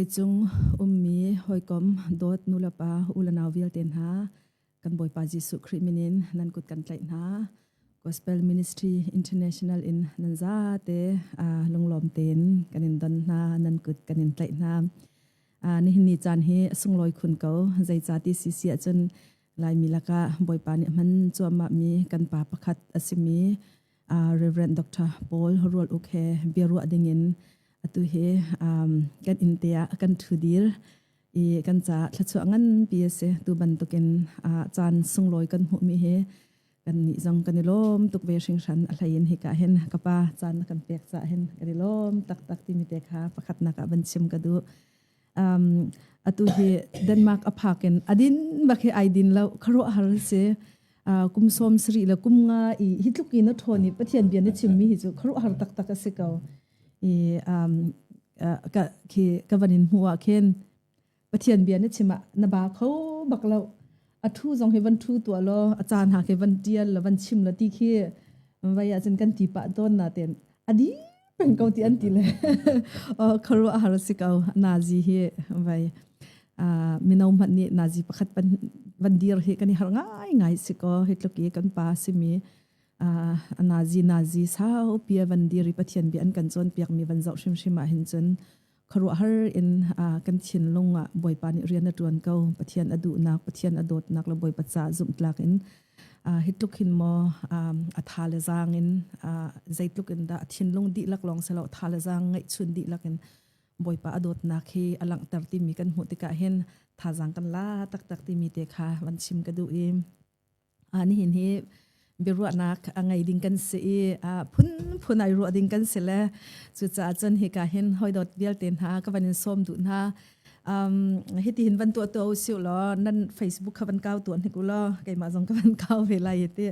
Vawleicung ummi hawikom dawt nulepa u le nau vialte hna kan Bawipa Jesuh Khrih min in nan kut kan tlaih hna. Gospel Ministry International in nan zate lunglawm tein kan in don hna, nan kut kan in tlaih hna. Nihin ni caan hi a sunglawi khun ko. Zeicati si si ahcun Laimi lakah Bawipa nih hman cuahmah mi kan pa pakhat a simi Reverend Dr. Paul Rual Uk he biaruah dingin atu hi kan inn te ah kan ṭhu dir i kan caah thluachuah nganpi a si. Tu bantukin caan sunglawi kan hmuhmi hi kan nih zong kan i lawm tuk ve hringhran. A hlei in hika hin ka pa caan na kan pek caah hin kan i lawm taktak timi te kha pakhatnak ah van chim ka duh. Atu hi Denmark a phak in adin bak hi ai din lo khuaruahhar si. Kum sawm sarih le kum nga i hi tluk in a ṭhawn i Pathian bia na chimmi hi cu khuaruahhar taktak a si ko. I ka khi ka van in hmuh ah khin Pathian bia na chim ah na ba kho bak lo. A thu zong hi van thu tuah law a caan ha khi van tial la van chim la ti khi vai ah cun kan ti pah tawn na ten adi peng ko ti an ti le khuaruah har si ko. Nazi hi vai mino hmanh nih nazi pakhat van dir hi kan i har ngai ngai si ko. Hi tluk i kan pa simi nazi nazi sau pia van dir i Pathian bia an kan cawn piak mi van zoh hrimhrim ah hin cun khuaruahhar in kan thinlung ah Bawipa nih rian a ṭuan ko. Pathian a duhnak, Pathian a dawtnak le Bawipa ca zumhtlak in hi tluk hin maw a tha le zaang in zeitluk in dah thinlung dihlak lawng silo tha le zaang ngeihchun dihlak in Bawipa a dawtnak hi a langhter timi kan hmuh tikah hin thazaang kan la taktak timi te kha van chim ka duh i nihin hi biaruahnak a ngei ding kan si i phun phun ai ruah ding kan si le cucaah cun hika hin hawidawt vialte hna ka van in sawm duh hna. Hiti hin van tuah tuah u siu law nan Facebook kha van kau tuah hnik u law keimah zong ka van kau ve lai ti.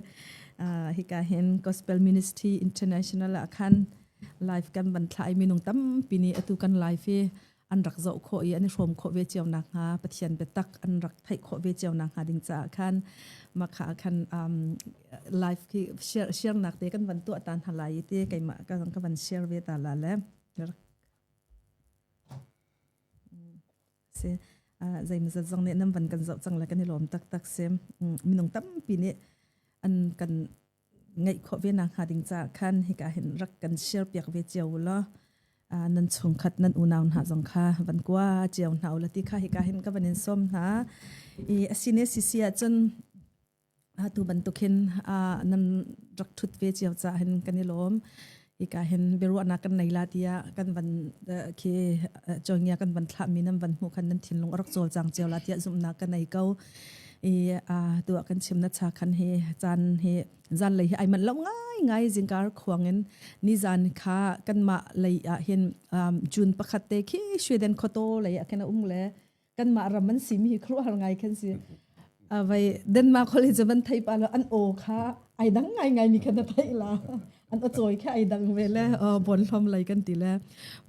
Hika hin Gospel Ministry International ah khan live kan van thla i minung tampi nih atu kan live hi an rak zoh khawh i an i hrawm khawh ve cio nakhnga, Pathian biatak an rak theih khawh ve cio nakhnga ding caah khan makha khan live khi share share nak te kan van tuah tan halai i te keimah ka ka van share ve ta la le si zeimazat zong nih nan van kan zoh cang le kan i lawm taktak si. Minung tampi nih an kan ngeih khawh ve nakhnga ding caah khan hika hin rak kan share piak ve cio u law nan chungkhat nan unau hna zong kha van kua cio hna u la ti kha hika hin ka van in sawm hna. I asine sisi ahcun atu bantuk hin nan rak thut ve cio caah hin kan i lawm. Hika hin biaruahnak kan nei la tiah kan van khi chongia kan van thlah mi nan van hmuh khan nan thinlung a rak cawlcang cio la tiah zumhnak ka nei ko. I tuah kan chim na cha khan hi caan hi zan lei hi ai manh lo ngai ngai. Zingkar khuang in ni zan kha kanmah lei ah hin June 1 te khi Sweden khoto lei ah khan a um le kanmah ram an si mi hi khuaruahhar ngai khan si. Vai Denmark khol hi van thei pa lo an aw kha ai dang ngai ngai mi khan na thei la, an aw cawi kha ai dang ve le bon hlom lei kan ti le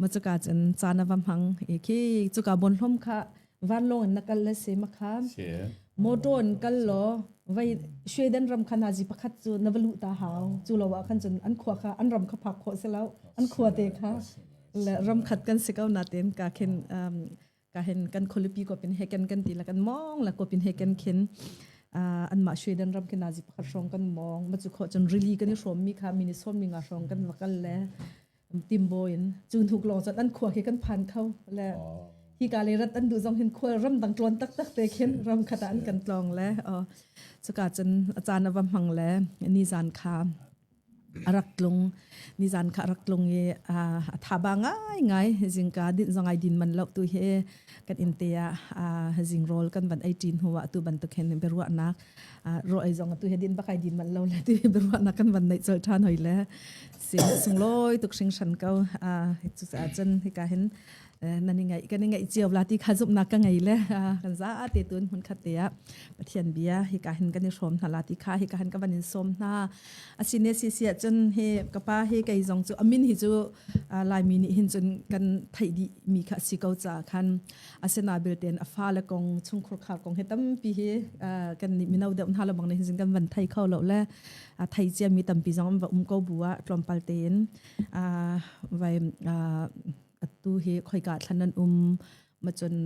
ma chuka cun caan a va hmang i khi chuka bon hlom kha vanlawng in na kal le si ma kha motor in kal law vai Sweden ram kha nazi pakhat cu na va luh ta hau. Cu lo ah khan cun an khua kha an ram kha phak khawh si lo an khua te kha le ram khat kan si ko na ten ka khin ka hen kan khualipi kopin heken kan ti la kan mong la kopin heken khin an mah Sweden ram khin nazi pakhat hrawng kan mong ma chu kho cun rili kan i hrawm mi kha mini som mi nga hrawng kan vakal le timbo in cu hnuk long cun an khua khi kan phan kho le hi ka le rat an du zong hin khua ram dang tlon tak tak te khin ram khata an kan tlong le chuka cun a caan a va hmang le ni zan kha a rak tlung nizan kha a rak tlung i a tha ba ngai ngai. Zingka din zong ai din man lo. Tu hi kan inn te ah zing rawl kan van ei ṭin hnu ah tu bantuk hin biaruahnak ro ei zong tu hi din bak ai din man lo le tu hi biaruahnak kan van neih chol ṭhan hoi le sin sunglawi tuk hringhran ko. Cucaah cun hika hin nan i ngaih kan i ngaih cio la ti kha zumhnak ka ngei le kan za te tun hmun khat te ah Pathian bia hika hin kan i hrawm hna la ti kha hika hin ka van in sawm hna. Asine si si ahcun hi ka pa hi kei zong cu amin hi cu Laimi nih hin cun kan theih dih mi kha si ko ca khan asina bilten a fa le kong chungkhur khar kong hi tampi hi kan nih mino deuh hna lo bang nih hin kan van thei kho lo le thei cia mi tampi zong an va um ko bu ah tlawmpal tein vai atu hi khoika thlan nan um. Ma cun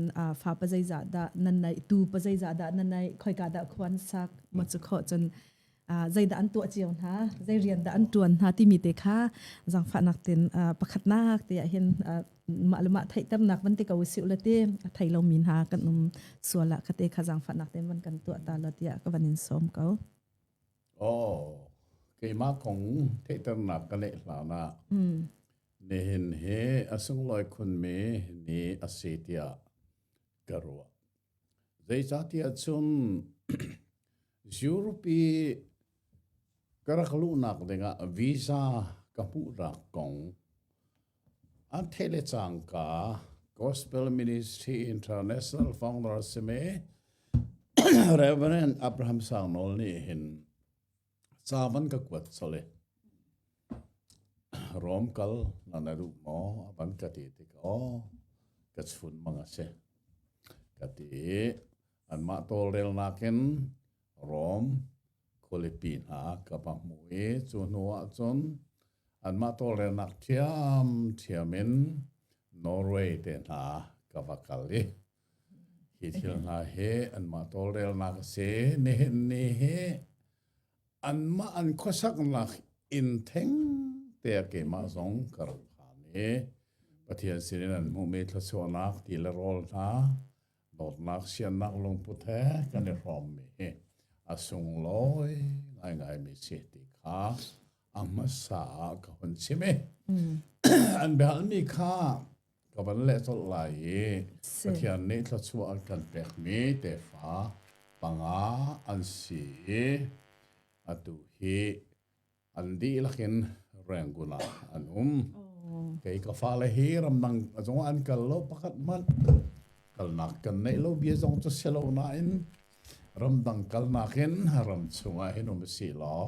fa pa zeizah dah nan nei tu pa zeizah dah nan nei khoika dah khuan sak ma cu kho cun zeidah an tuah cio hna zei rian dah an tuan hna timi te kha zangfahnak ten pakhatnak te ah hin mah le mah theihternak van ti ko usih le ti a thei lomi hna kan um sual ah khate kha zangfahnak ten van kan tuah ta lo tiah ka van in sawm ko. Oh, keimah kong theihternak ka neih hlan ah nihin hi a sunglawi khunmi ni a si tiah ka ruah. Zeicahtiah cun Europe i ka rak luhnak dingah visa ka hmuhnak kong an theih le cangka Gospel Ministry International founder simi Reverend Abraham Sang Nawl nih hin ca van ka kuat colh i Rom kal na na duh maw a van ka ti tik aw ka chun mang a si ka ti i anmah tawlrelnak in Rom khualipi hna ka va hmu i cu hnu ah cun anmah tawlrelnak ṭhiamṭhiam in Norway te hna ka va kal i Hi thil hna hi anmah tawlrelnak a si. Nihin ni hi anmah an khuasaknak inn theng te ah keimah zong ka rak phan i Pathian sinin an hmuhmi thluachuahnak ti le rawl hna dawtnak siannak lungput he kan i hrawmmi hi a sunglawi ngaingaimi si ti kha a hmasa ah ka hun chim i an biahalmi kha ka van leh colh lai i Pathian nih thluachuah an kan pekmi tefa panga an si i atu hi an dihlak in Rangoon ah an um. Kei ka fale hi ramdang zong an kal lo pakhat hmanh kalnak kan neih lo bia zong cu si lo nain ramdang kalnak in ram chungah hin um si law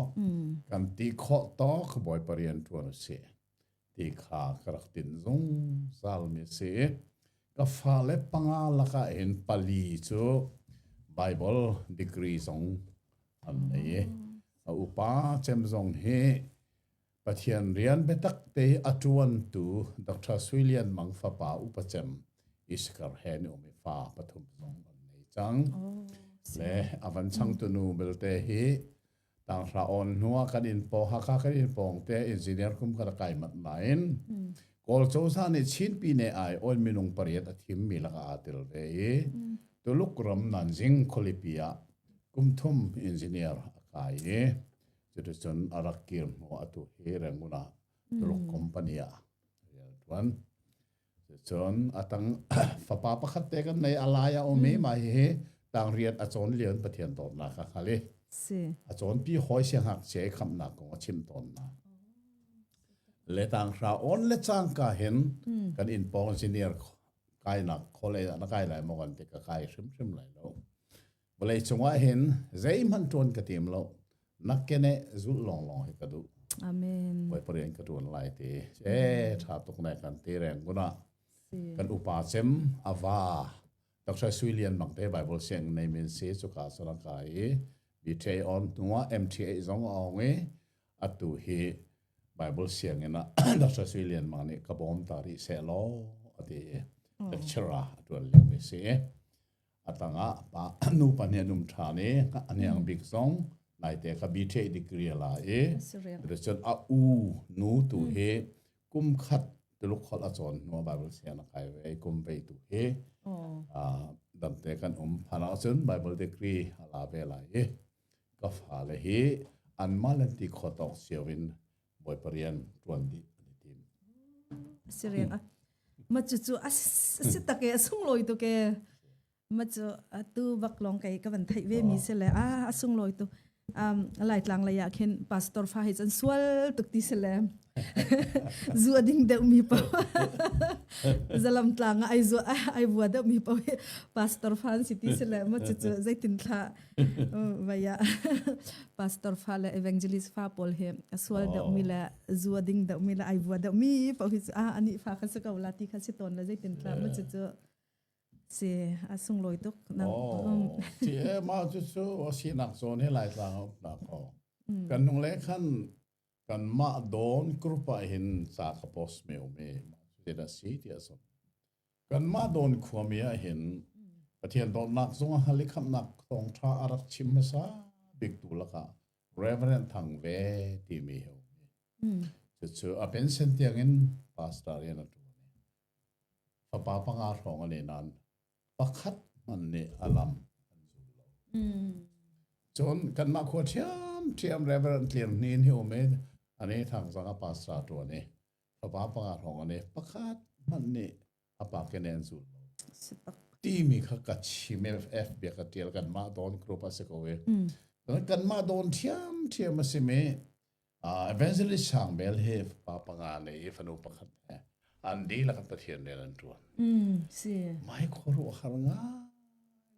kan ti khawh tawk Bawipa rian ṭuan usih. Ti kha ka rak tin zungzalmi a si. Ka fale panga lakah hin pali cu Bible degree zong an nei i a upa cem zong hi Pathian rian biatak te i a ṭuantu Dr. Sui Lian Mang fapa upa cem Iskar he ni um i fa pathum zong an nei cang. Le a van changtu nu belte hi Tanghra awn hnuah kan inn pawng Hakha kan inn pawng te engineer kum kan kai mat nain Kawl cozah nih Chin pine ai awn minung pariat a thim mi lakah aa tel ve i Tuluk ram Nanjing khualipi ah kum thum engineer a kai i cuticun a rak kir hnu atu hi Rangoon ah Tuluk company ah rian a ṭuan. Cun a tang fapa pakhat te kan nei a lai a um i mah hihi tangriat a cawn lio in Pathian dawtnak kha hngal i Si. a cawnpi hawi siangngakchia i khamhnak kong a chim tawn hna. Le tanghra on le cangka hin kan inn pawng engineer kainak college ah na kai lai maw kan ti ka kai hrimhrim lai lo. Vawlei cungah hin zeihmanh ṭuan ka tim lo. Na kene zulh lawnglawng hi ka duh. Amen. Bawipa rian ka ṭuan lai ti. E ṭha tuk ne kan ti reng kun ah kan upa cem ava Dr. Sui Lian Mang te Bible siang nei min si cuka cun a kai i BTA on hnuah MTA zong a ong i atu hi Bible sianginn ah Dr. Sui Lian Mang nih ka bawm ta rih seh law ati i lecturer a ṭuan lio mi si. A tangah pa nu pa nih an um ṭhan i a hniang bik zong naite kha BTA degree a la i cun a u nu tu hi kum khat Tuluk holh a cawn hnu ah Bible siang a kai ve i kum vei tu hi damte kan um phan ahcun Bible degree a la ve lai i ka fale hi anmah le ti kho tawk cio in Bawipa rian ṭuan dih an i tim. Si riang a ma cu cu a si tak e a sunglawi tuk e ma cu atu bak long kai ka van theih ve mi si le a a sunglawi tu um laitlang lei ah khin pastor fa hi chan sual tuk ti si le zu a ding deuh mi pa zalam tlang ai zu ai vua deuh mi pa pastor fa an si ti si le ma cu cu zeitin thla Vaya pastor fa le evangelist fa pawl hi a sual deuh mi le zu a ding deuh mi le ai vua deuh mi paoh hi cu a ani fa kha si ko la ti kha si tawn le zeitin tla mu cu cu si a sunglawi tuk nang oh ti e ma cu cu a sinak zawn hi lai tlang um na ko kan nung le khan kan mah dawn group ah hin ca ka post me um i ma cu si ti a so. Kanmah Dawn khuami ah hin Pathian dawtnak zong a hal i khamhnak thawngṭha a rak chim hmasa biktu lakah Reverend Thang Ve timi hi a um. Cucu a pension tiangin pastor rian a ṭuan i fapa panga hrawng a nei nain pakhat hmanh nih a lam an zul lo. Cun kanmah khua ṭhiamṭhiam Reverend Tlir Hnin hi um i ani Thang zong a pastor ṭuan i fapa panga hrawng an i pakhat hmanh nih a pa kene an zul lo. Timi kha ka chim F bia ka tial kanmah dawn group a si ko i. Kanmah dawn ṭhiamṭhiam a simi evangelist Sang Bel hi pa panga nei i fanu pakhat he an dihlak in Pathian rian an ṭuan. Si. Mai khuaruah har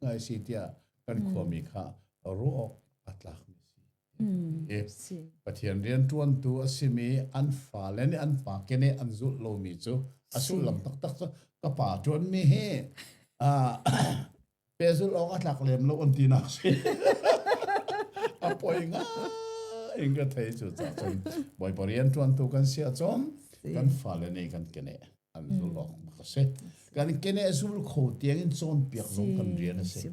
ngai si tiah kan khuami kha ruah awk a tlakmi si. Pathian rianṭuantu a simi an fale nih an pa kene an zulh lomi cu a sullam taktak cu ka pa ṭuanmi hi pehzulh awk a tlak lem lo an tinak si. A poi ngai in ka thei cu ca cun Bawipa rianṭuantu kan si ahcun kan fale nih kan kene an zul awk bak a si. Kan kene zul kho tiang in cawnpiak zong kan rian a si.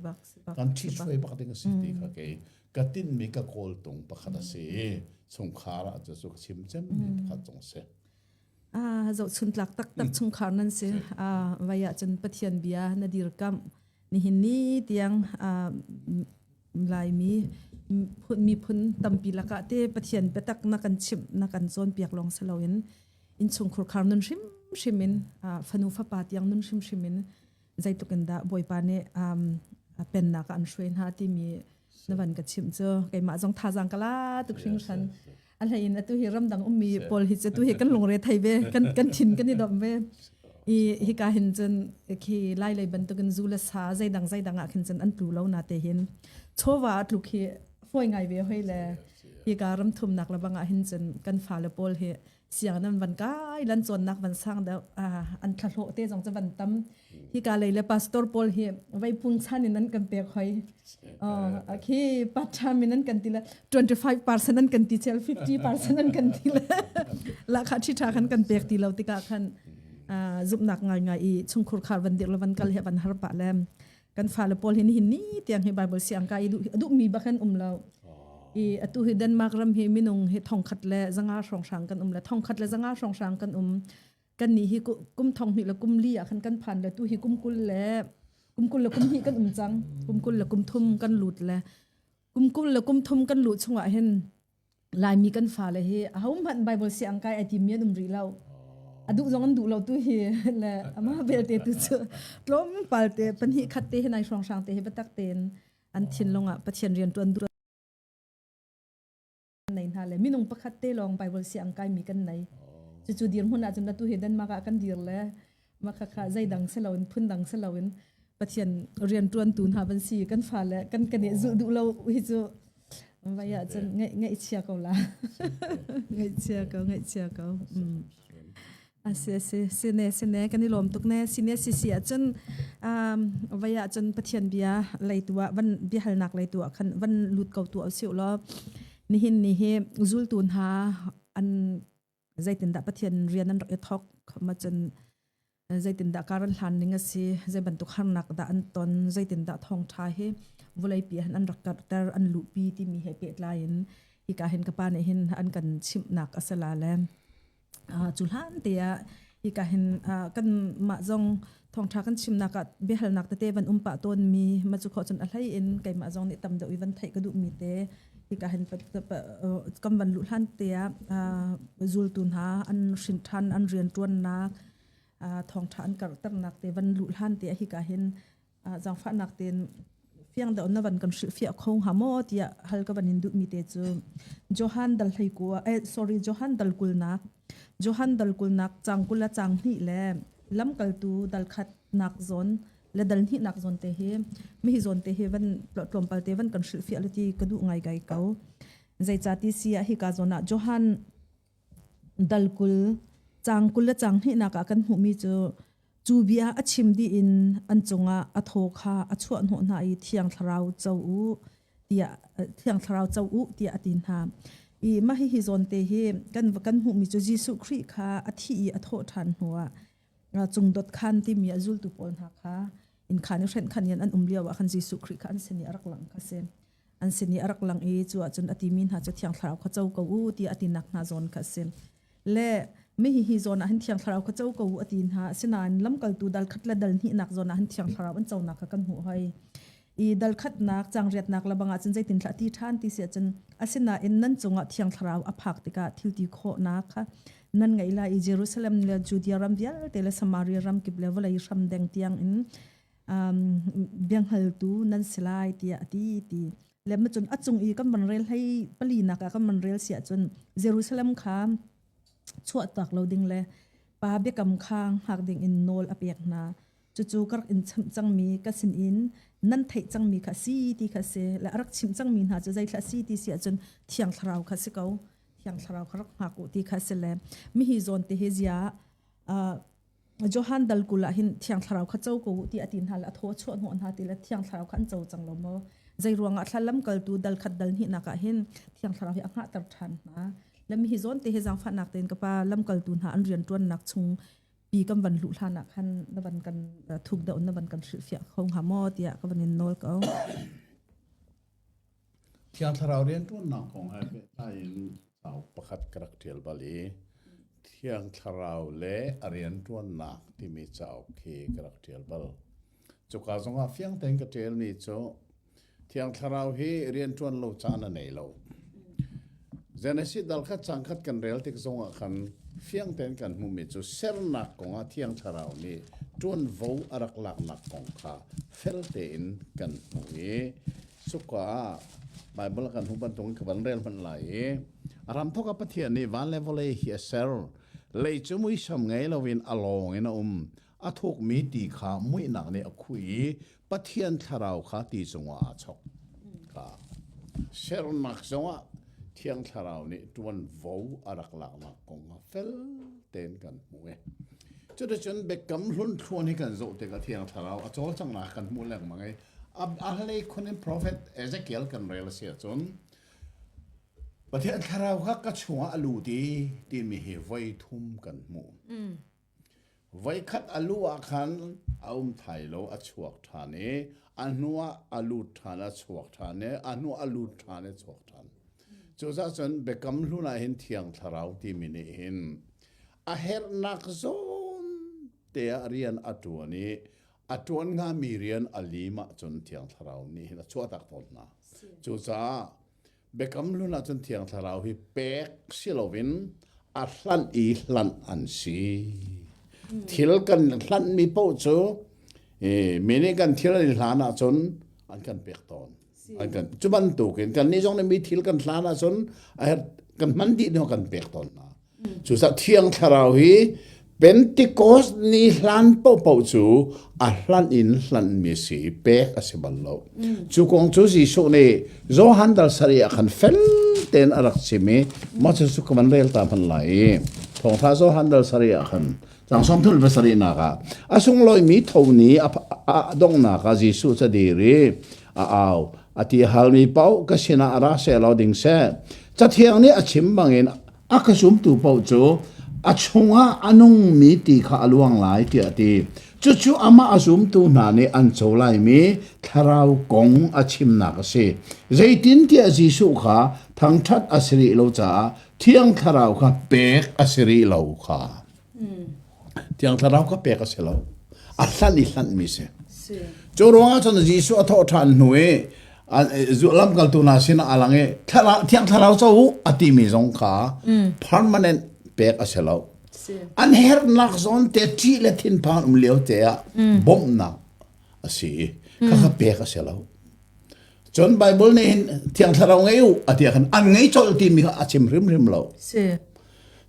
Kan ṭhithruai bak ding a si ti kha kei ka tinhmi ka kawltung pakhat a si i chungkhar ah cu ka chim cemmi pakhat zong a si. Ah, zohchun tlak taktak chungkhar nan si. Ah, vai ah cun Pathian bia na dirkamh. Nihin ni tiang ah, Laimi miphun tampi lakah te Pathian biatak na kan chimh na kan cawnpiak lawng si loin innchungkhur khar nun hrimhrim in fanu fapa tiang nun hrimhrim in zeitluk in dah Bawipa nih pennak ah an hruai hna timi na van ka chimh cu keimah zong thazaang ka la tuk hringhran a hlei in atu hi ramdang ummi pawl hi cu tu hi kan lungre thei ve kan kan thin kan i domh ve i hika hin cun khi lai lei bantukin zu le sa zeidang zeidang ah khin cun an tlu lo na te hin chawva a tluk hi foi ngai ve hoi le hika ram thumnak le bangah hin cun kan fale pawl hi siang nan van kai lan cawnnak van sang deuh an thlahlawh te zong cu van tam hika lei le pastor pawl hi vai pung chan in an kan pek hoi khi part time in an kan ti le 25% an kan ti chel 50% an kan ti le la kha thi tha khan kan pek ti lo tikah khan zumnak ngai ngai i chungkhur khar van dir le van kal he van har pa le kan fale pawl hin hin ni tiang hi Bible siang ka i duh mi bak an um lo i atu hi Denmark ram hi minung hi thongkhat le zanga hrawng hrang kan um le thongkhat le zanga hrawng hrang kan um kan ni hi kum thong hnih le kum li ah khan kan phan le tu hi kum kul le kum kul le kum hnih kan um cang kum kul le kum thum kan lut le kum kul le kum thum kan luh chungah hin Laimi kan fale hi ahohmanh Bible siang kai ai tim mi an um rih lo. A duh zong an duh lo tu hi le amah belte tu cu tlawmpal te pahnih khat te hi nai hrawng hrang te hi biatak tein an thinlung ah Pathian rian tuan duh nei hna le minung pakhat te lawng Bible siang kai mi kan nei. Cucu dirhmun ahcun atu hi Denmark ah kan dir le Makhakha zeidang si loin phundang si loin Pathian rianṭuantu hna van si kan fale kan kan i zulh duh lo hi cu vai ah cun ngaih ngaihchia ko la ngaihchia ko ngaihchia ko mm. asi asi sine sine kan i lawm tuk ne sine si si ahcun um, vai ah cun Pathian bia leitu ah van biahalnak leitu ah khan van lut ko tu usih law nihin ni hi zultu hna an zeitindah Pathian rian an rak i thawk ma cun zeitindah kar an hlan ning a si zei bantuk harnak dah an ton zeitindah thawngtha hi vawleipi han an rak karhter an luhpi timi he pehtlai in hika hin ka pa nih hin an kan chimhnak a si la le cu hlan te ah hika hin kan mah zong thawngtha kan chimnak ah biahalnak tete van um pah tawn mi ma cu khawh cun a hlei in keimah zong nih tam deuh i van theih ka duh mi te hika hin kan van luh hlan te ah zultu hna an hrin ṭhan an rian ṭuannak thawngṭha an karhternak te van luh hlan te ah hika hin zaangfahnak tein fiang deuh na van kan hrilhfiah kho hnga maw tiah hal ka van in duhmi te cu Johan dal hlei kua eh sorry Johan dal kulnak Johan dal kulnak cang kul le cang hnih le lamkaltu dal khat nak zawn le dal hnih nak zawn te hi mi hi zawn te hi van tlawmpal te van kan hrilhfiah le ti ka duh ngai gai ko zeicati si ah hi ka zawn ah Johan dal kul cang kul le cang hnih nak ah kan hmuhmi cu Cu bia a chim dih in an cungah a thaw kha a chuahhnawh hna i Thiang Thlarau co u tiah Thiang Thlarau co u tiah a ti hna. I mah hihi zawn te hi kan kan hmuhmi cu Jesuh Khrih kha a thih i a thawh ṭhan hnuah Cungdot khan timi a zultu pawl hna kha inn khan i hrenh khan in an um lio ah khan Jesuh Khrih kha an sin i a rak lang kha si. An sin i a rak lang i cu ahcun a timi hna cu Thiang Thlarau kha co ko u tiah a tinak hna zawn kha a si. Le mi hi hi zawn ah hin Thiang Thlarau kha co ko u a ti hna. Asinain lamkaltu dal khat le dal hnihnak zawn ah hin Thiang Thlarau an conak kha kan hmuh hoi. I dal khatnak cangriatnak lebang ah cun zeitin thlah ti ṭhan ti si ahcun asinain nan cungah Thiang Thlarau a phak tikah thil ti khawhnak kha nan ngeih lai i Jerusalem le Judea ram vialte le Samaria ram kip le vawlei hram deng tiang in um, biahngaltu nan si lai tiah a ti ti le ma cun a cung i kan van rel hlei pali nak ah kan van rel si ahcun Jerusalem kha chuahtak lo ding le pa biakam kha hngak ding in nawl a pek hna cucu ka rak in chimh cangmi ka sinin nan theih cangmi kha si ti kha si le a rak chimh cangmi hna cu zeithla si ti si ahcun thiang thlarau kha si ko thiang thlarau kha rak hngak u ti kha si le mi hi zawn te hi zia Johan dal kul ah hin thiang thlarau kha co ko u ti a ti hna le a thaw chuah hnawh hna ti le thiang thlarau kha an co cang lo maw zei ruangah thla lamkaltu dal khat dal hnih nak ah hin thiang thlarau hi a hngahter ṭhan hna le mi hi zawn te hi zaangfahnak tein ka pa lamkaltu hna an rian ṭuannak chung pi kan van luh hlan ah khan na van kan thuk deuh na van kan hrilhfiah kho hnga maw tiah ka van in nawl ko. Thiang Thlarau rianṭuannak kong he pehtlai in cauk pakhat ka rak ṭial bal i Thiang Thlarau le a rianṭuannak timi cauk khi ka rak ṭial bal. Cuka zongah fiang tein ka ṭialmi cu Thiang Thlarau hi rianṭuan lo caan a nei lo. Genesis dal khat cang khat kan rel tik zongah khan fiang tein kan hmuhmi cu sernak kongah Thiang Thlarau nih ṭuanvo a rak laknak kong kha fel tein kan hmuh i cuka ah Baibal kan hmuh bantukin ka van rel hmanh lai i a hramthawk ah Pathian nih van le vawlei hi a ser. Lei cu muisam ngei loin a lawng in a um. A thukmi ti kha muihnak nih a khuh i Pathian thlarau kha ti cungah aa chok. Kha sernak zongah Thiang Thlarau nih ṭuanvo a rak laknak kong kha fel tein kan hmuh i cuticun Biakam Hlun thluan hi kan zoh tikah Thiang Thlarau a cawlcanghnak kan hmuh lengmang i a hlei khun in profet Ezekiel kan rel a si ahcun Pathian Thlarau kha ka chungah a lut i timi hi voi thum kan hmuh. Voikhat a lu ah khan a um thai lo, a chuak ṭhan i a hnuah a lut ṭhan, a chuak ṭhan i a hnuah a lut ṭhan i a chuak ṭhan. Cucaah cun Biakam Hlun ah hin Thiang Thlarau timi nih hin a herhnak zawn te ah rian a ṭuan i a ṭuan hngami rian a lim ahcun Thiang Thlarau nih hin a chuahtak tawn hna. Cucaah Biakam Hlun ahcun Thiang Thlarau hi pek si loin a hlanh i hlanh an si. Thil kan hlanhmi paoh cu mi nih kan thil an i hlan ahcun an kan pek tawn. An kan cu bantukin kannih zong nih mi thil kan hlan ahcun a herh kan hman dih hnu kan pek tawn hna. Cucaah Thiang Thlarau hi Pentecost ni hlan paohpaoh cu a hlanh in hlanhmi si i pek a si bal lo. Cu kong cu Jesuh nih Johan dal sarih ah khan fel tein a rak chim i mah cu ka van rel ta hmanh lai i Thawngṭha Johan dal sarih ah khan cang sawm thul pasarihnak ah a sunglawimi tho ni a donghnak ah Jesuh cu a dir i a au a ti halmi paoh ka sinah ra seh law ding seh Cathiang nih a chim bangin a ka zumtu paoh cu a chungah a nungmi ti kha a luang lai tiah a ti. Cucu amah a zumtu hna nih an co laimi thlarau kong a chimnak a si. Zeitintiah Jesuh kha thangṭhat a si rih lo caah Thiang Thlarau kha pek a si rih lo kha. Thiang Thlarau kha pek a si lo. A hlanh i hlanhmi si. Cu ruangah cun Jesuh a thawh ṭhan hnu i lamkaltu hna sinah a lang i Thiang Thlarau co u a timi zong kha permanent pek a si lo. An herhnak zawn te ṭih le thinphan um lio te ah bawmhnak a si i khakha pek a si lo. Cun Bible nih hin Thiang Thlarau ngei u a ti khan an ngei colh timi kha a chim hrimhrim lo.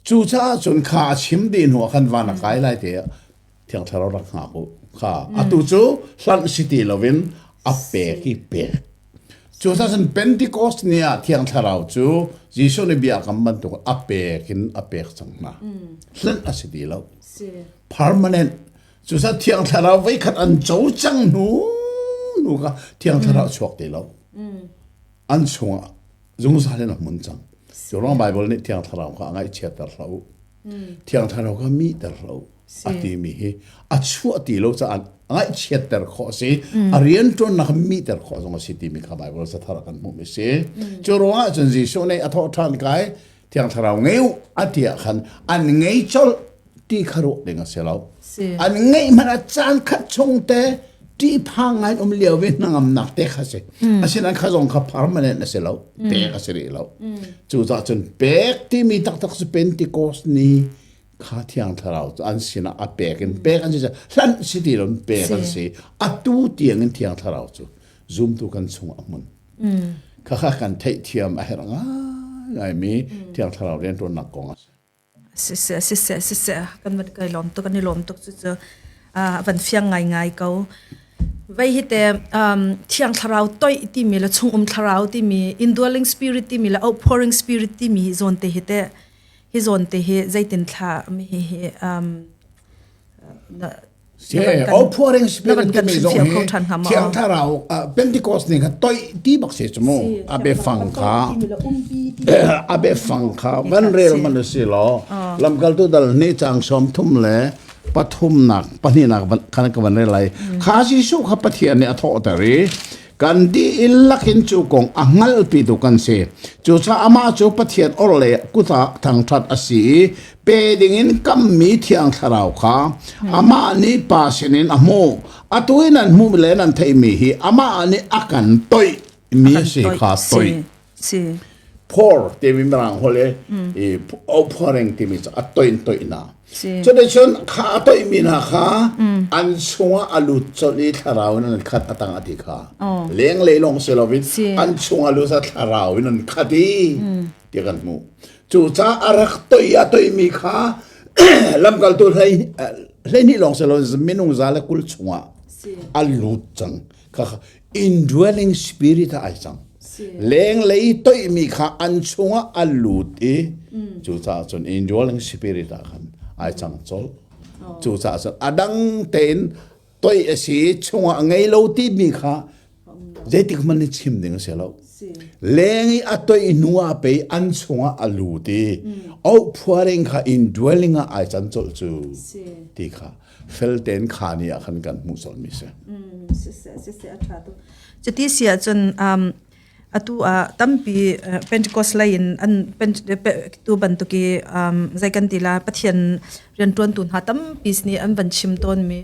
Cucaah cun kha a chim dih hnu ah khan van a kai lai te ah Thiang Thlarau rak hngak u. Kha atu cu hlanh si ti loin a pek i pek. Cucaah cun Pentecost ni ah Thiang Thlarau cu Jesuh nih bia kam bantuk a pek in a pek cang hna. Hlanh a si ti lo. Permanent Cucaah Thiang Thlarau voikhat an co cang hnu hnu kha Thiang Thlarau chuak ti lo. An chungah zungzal in a hmun cang. Cu ruang Bible nih Thiang Thlarau kha a ngaihchiatter hlah u. Thiang Thlarau kha mihter hlah u. A timi hi a chuah ti lo caah ngaihchiatter khawh a si. A rianṭuannak mihter khawh zong a si timi kha Bible cathar ah kan hmuhmi a si. Cu ruangah cun Jesuh nih a thawh ṭhan kai Thiang Thlarau ngei u a ti ah khan an ngei colh ti kha ruah ding a si lo. An ngeih hmanh ah caan khat chung te ṭihphang ngai um lio i hnangamnak te kha si. Asinain kha zong kha permanent a si lo. Pek a si rih lo. Cucaah cun pek timi taktak cu Pentecost ni kha Thiang Thlarau cu an sinah a pek in pek an si hlanh si ti lo pek an si. Atu tiang in Thiang Thlarau cu zumtu kan chung a hmun. Khakha kan theihthiam a herh ngaingaimi Thiang Thlarau rianṭuannak kong a si. Siseh, siseh, siseh, kan van kai lawm tuk, kan i lawm tuk cucu a van fiang ngaingai ko. Vei hi te Thiang Thlarau toih timi le chungum thlarau timi indwelling spirit timi le outpouring spirit timi hi zawn te hi te hi zawn te hi zeitin thla mi hi hi na Outpouring spirit timi zong hi Thiang Thlarau Pentecost ni kha toih ti bak si cu mu a biafang kha a biafang kha van rel man si law lamkaltu dal ni chang som thum le pathumnak pahnihnak khan ka van rel lai kha Jesuh kha Pathian nih a thawhter i kan dihlak in cu kong a hngalhpitu kan si cucaah amah cu Pathian orhlei kut ah thangṭhat a si i pe dingin kammi Thiang Thlarau kha amah nih Pa sinin a hmuh atu i nan hmuh le nan theihmi hi amah nih a kan toih mi a si kha toih si pour timi mirang holh i outpouring timi cu a toih toih na Cuticun kha a toihmi hna kha an chungah a lut colh i thlarau in an khat a tang a ti kha. Lenglei lawng si loin an chungah lut a thlarau in an khat i ti kan hmuh. Cucaah a rak toih a toihmi kha lamkaltu 12 lawng si loin minung 120 chungah a lut cang. Kha indwelling spirit ah ai cang. Lenglei toihmi kha an chungah a lut i cucaah cun indwelling spirit ah khan ai cang colh. Cucaah cun a dang tein toih a si chungah ngei lo timi kha zeitik hmanh nih chim ding a si lo. Leng i a toih hnu ah pei an chungah a lut i outpouring kha indwelling ah ai can colh cu ti kha fel tein kha ni ah khan kan hmuh colhmi si. Siseh a ṭha tuk. Cuti si ahcun atu ah tampi Pentecost lei in an tu bantuk i zei kan ti la Pathian rianṭuantu hna tampi nih an van chim tawnmi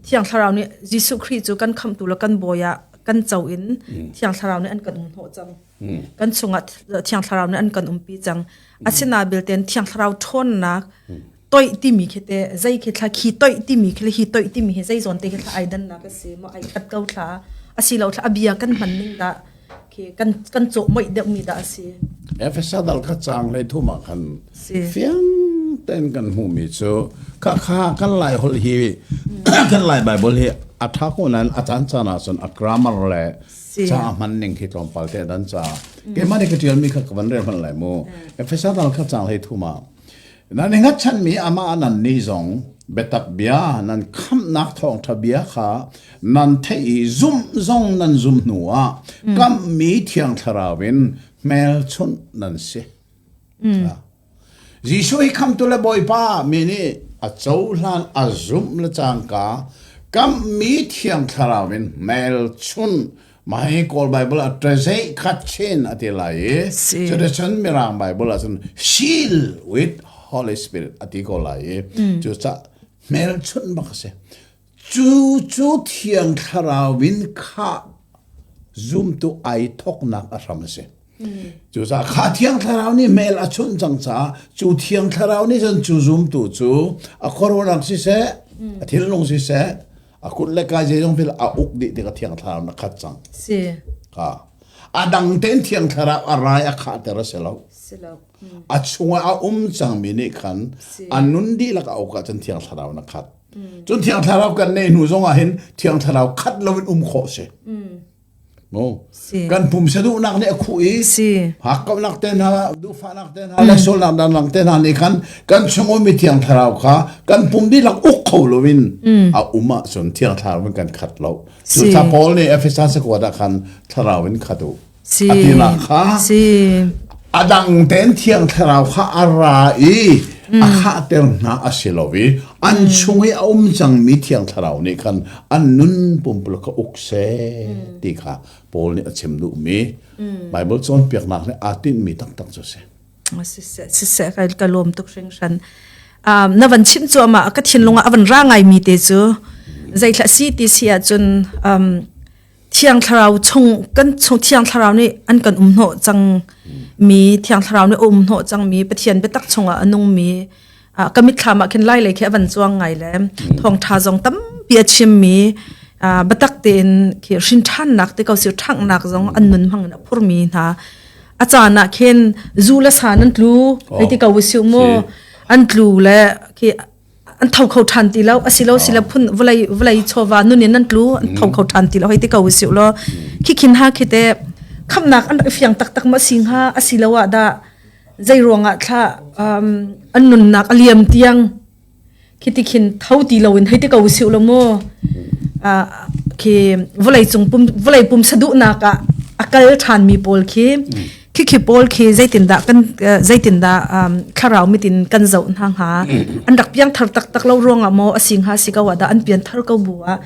Thiang Thlarau nih Jesuh Khrih cu kan khamhtu le kan bawi ah kan co in Thiang Thlarau nih an kan um hnawh cang. Kan chungah Thiang Thlarau nih an kan umpi cang. Asinain belte Thiang Thlarau ṭhawnnak toih timi khi te zei khi thla khi toih timi khi le hi toih timi hi zei zawn te khi thla ai dannak a si maw ai khat ko thla asilo thla a bia kan hman ning dah khi kan kan cawh moih deuh mi dah a si. Efesa dal kha caang hlei thum ah khan fiang tein kan hmuhmi cu kha kha kan lai holh hi kan lai Bible hi a tha ko nain a caan caan ah cun a grammar le ca hman ning khi tlawmpal te dan ca keimah nih ka ṭialmi kha ka van rel hmanh lai mu Efesa dal kha caang hlei thum ah nan i hngatchanmi amah nan nih zong biatak bia nan khamhnak thawngṭha bia kha nan theih i zumh zong nan zum hnu ah kamhmi thiang thlarau in hmelchunh nan si. Jesuh hi khamtu le Bawipa mi nih a cohlan a zumh le cangka kamhmi thiang thlarau in hmelchunh Mah hi Kawl Bible ah ṭazeih khat chin a ti lai i cuticun Mirang Bible ah cun seal with Holy Spirit a ti ko lai i cucah hmelchunh bak a si. Cu cu Thiang Thlarau in khah zumtu ai thawknak a hram a si. Cucaah kha Thiang Thlarau nih hmel a chunh cang caah cu Thiang Thlarau nih cun cu zumtu cu a khuaruahnak siseh, a thinlung siseh, a kut le kai zeizong vial a uk dih tikah Thiang Thlarau na khat cang. Si. Ka. A dang tein Thiang Thlarau a rai a khahter a si lo. Si lo. A chungah a um cangmi nih khan a nun dihlak a uk ahcun Thiang Thlarau na khat. Cun Thiang Thlarau kan neih hnu zongah hin Thiang Thlarau khat loin um khawh si. Mo kan pumsa duhnak nih a khuh i hakkauhnak te hna duhfahnak te hna le sualnak dangdang te hna nih khan kan chung ummi Thiang Thlarau kha kan pum dihlak uk kho loin a um ahcun Thiang Thlarau in kan khat lo. Cucaah Paul nih Efesa cakuat ah khan Thlarau in khat u. A tinak kha a dang tein Thiang Thlarau kha a ra i. A khahter hna a si lo i an chung i a um cangmi Thiang Thlarau nih khan an nun pumpuluk kha uk seh ti kha Paul nih a chim duhmi Bible cawnpiaknak nih aa tinhmi taktak cu a si. Siseh, siseh, ka lawm tuk hringhran. Na van chim cuahmah ka thinlung ah a van ra ngaimi te cu zeithla si ti si ahcun Thiang Thlarau chung kan chung Thiang Thlarau nih an kan um hnawh cang mi Thiang Thlarau nih a um hnawh cang mi Pathian biatak chungah a nung mi ka mitthlam ah khin lai lei khi a van cuang ngai le thawngtha zong tampi a chim mi biatak tein khi hrin ṭhannak te ko si ṭhanghnak zong an nun hmang in a phur mi hna a caan ah khin zu le sa nan tlu hei ti ko siu mu an tlu le khi an tho kho ṭhan ti lo asilo sila phun vawlei vawlei chawva nun in an tlu an tho kho ṭhan ti lo hei ti ko siu lo khi khin ha khi te khamnak an rak fiang taktak ma si hnga asilo ah dah zei ruangah thla an nunnak a liam tiang khi ti khin tho ti lo in hei ti ko siu lo mu khi vawlei cung pum vawlei pum saduhnak ah a kal ṭhan mi pawl khi khi khi pawl khi zeitindah kan zeitindah thlarau mitin kan zoh hna hnga an rak piang thar taktak lo ruangah maw a si hnga si ko ah dah an pian thar ko bu ah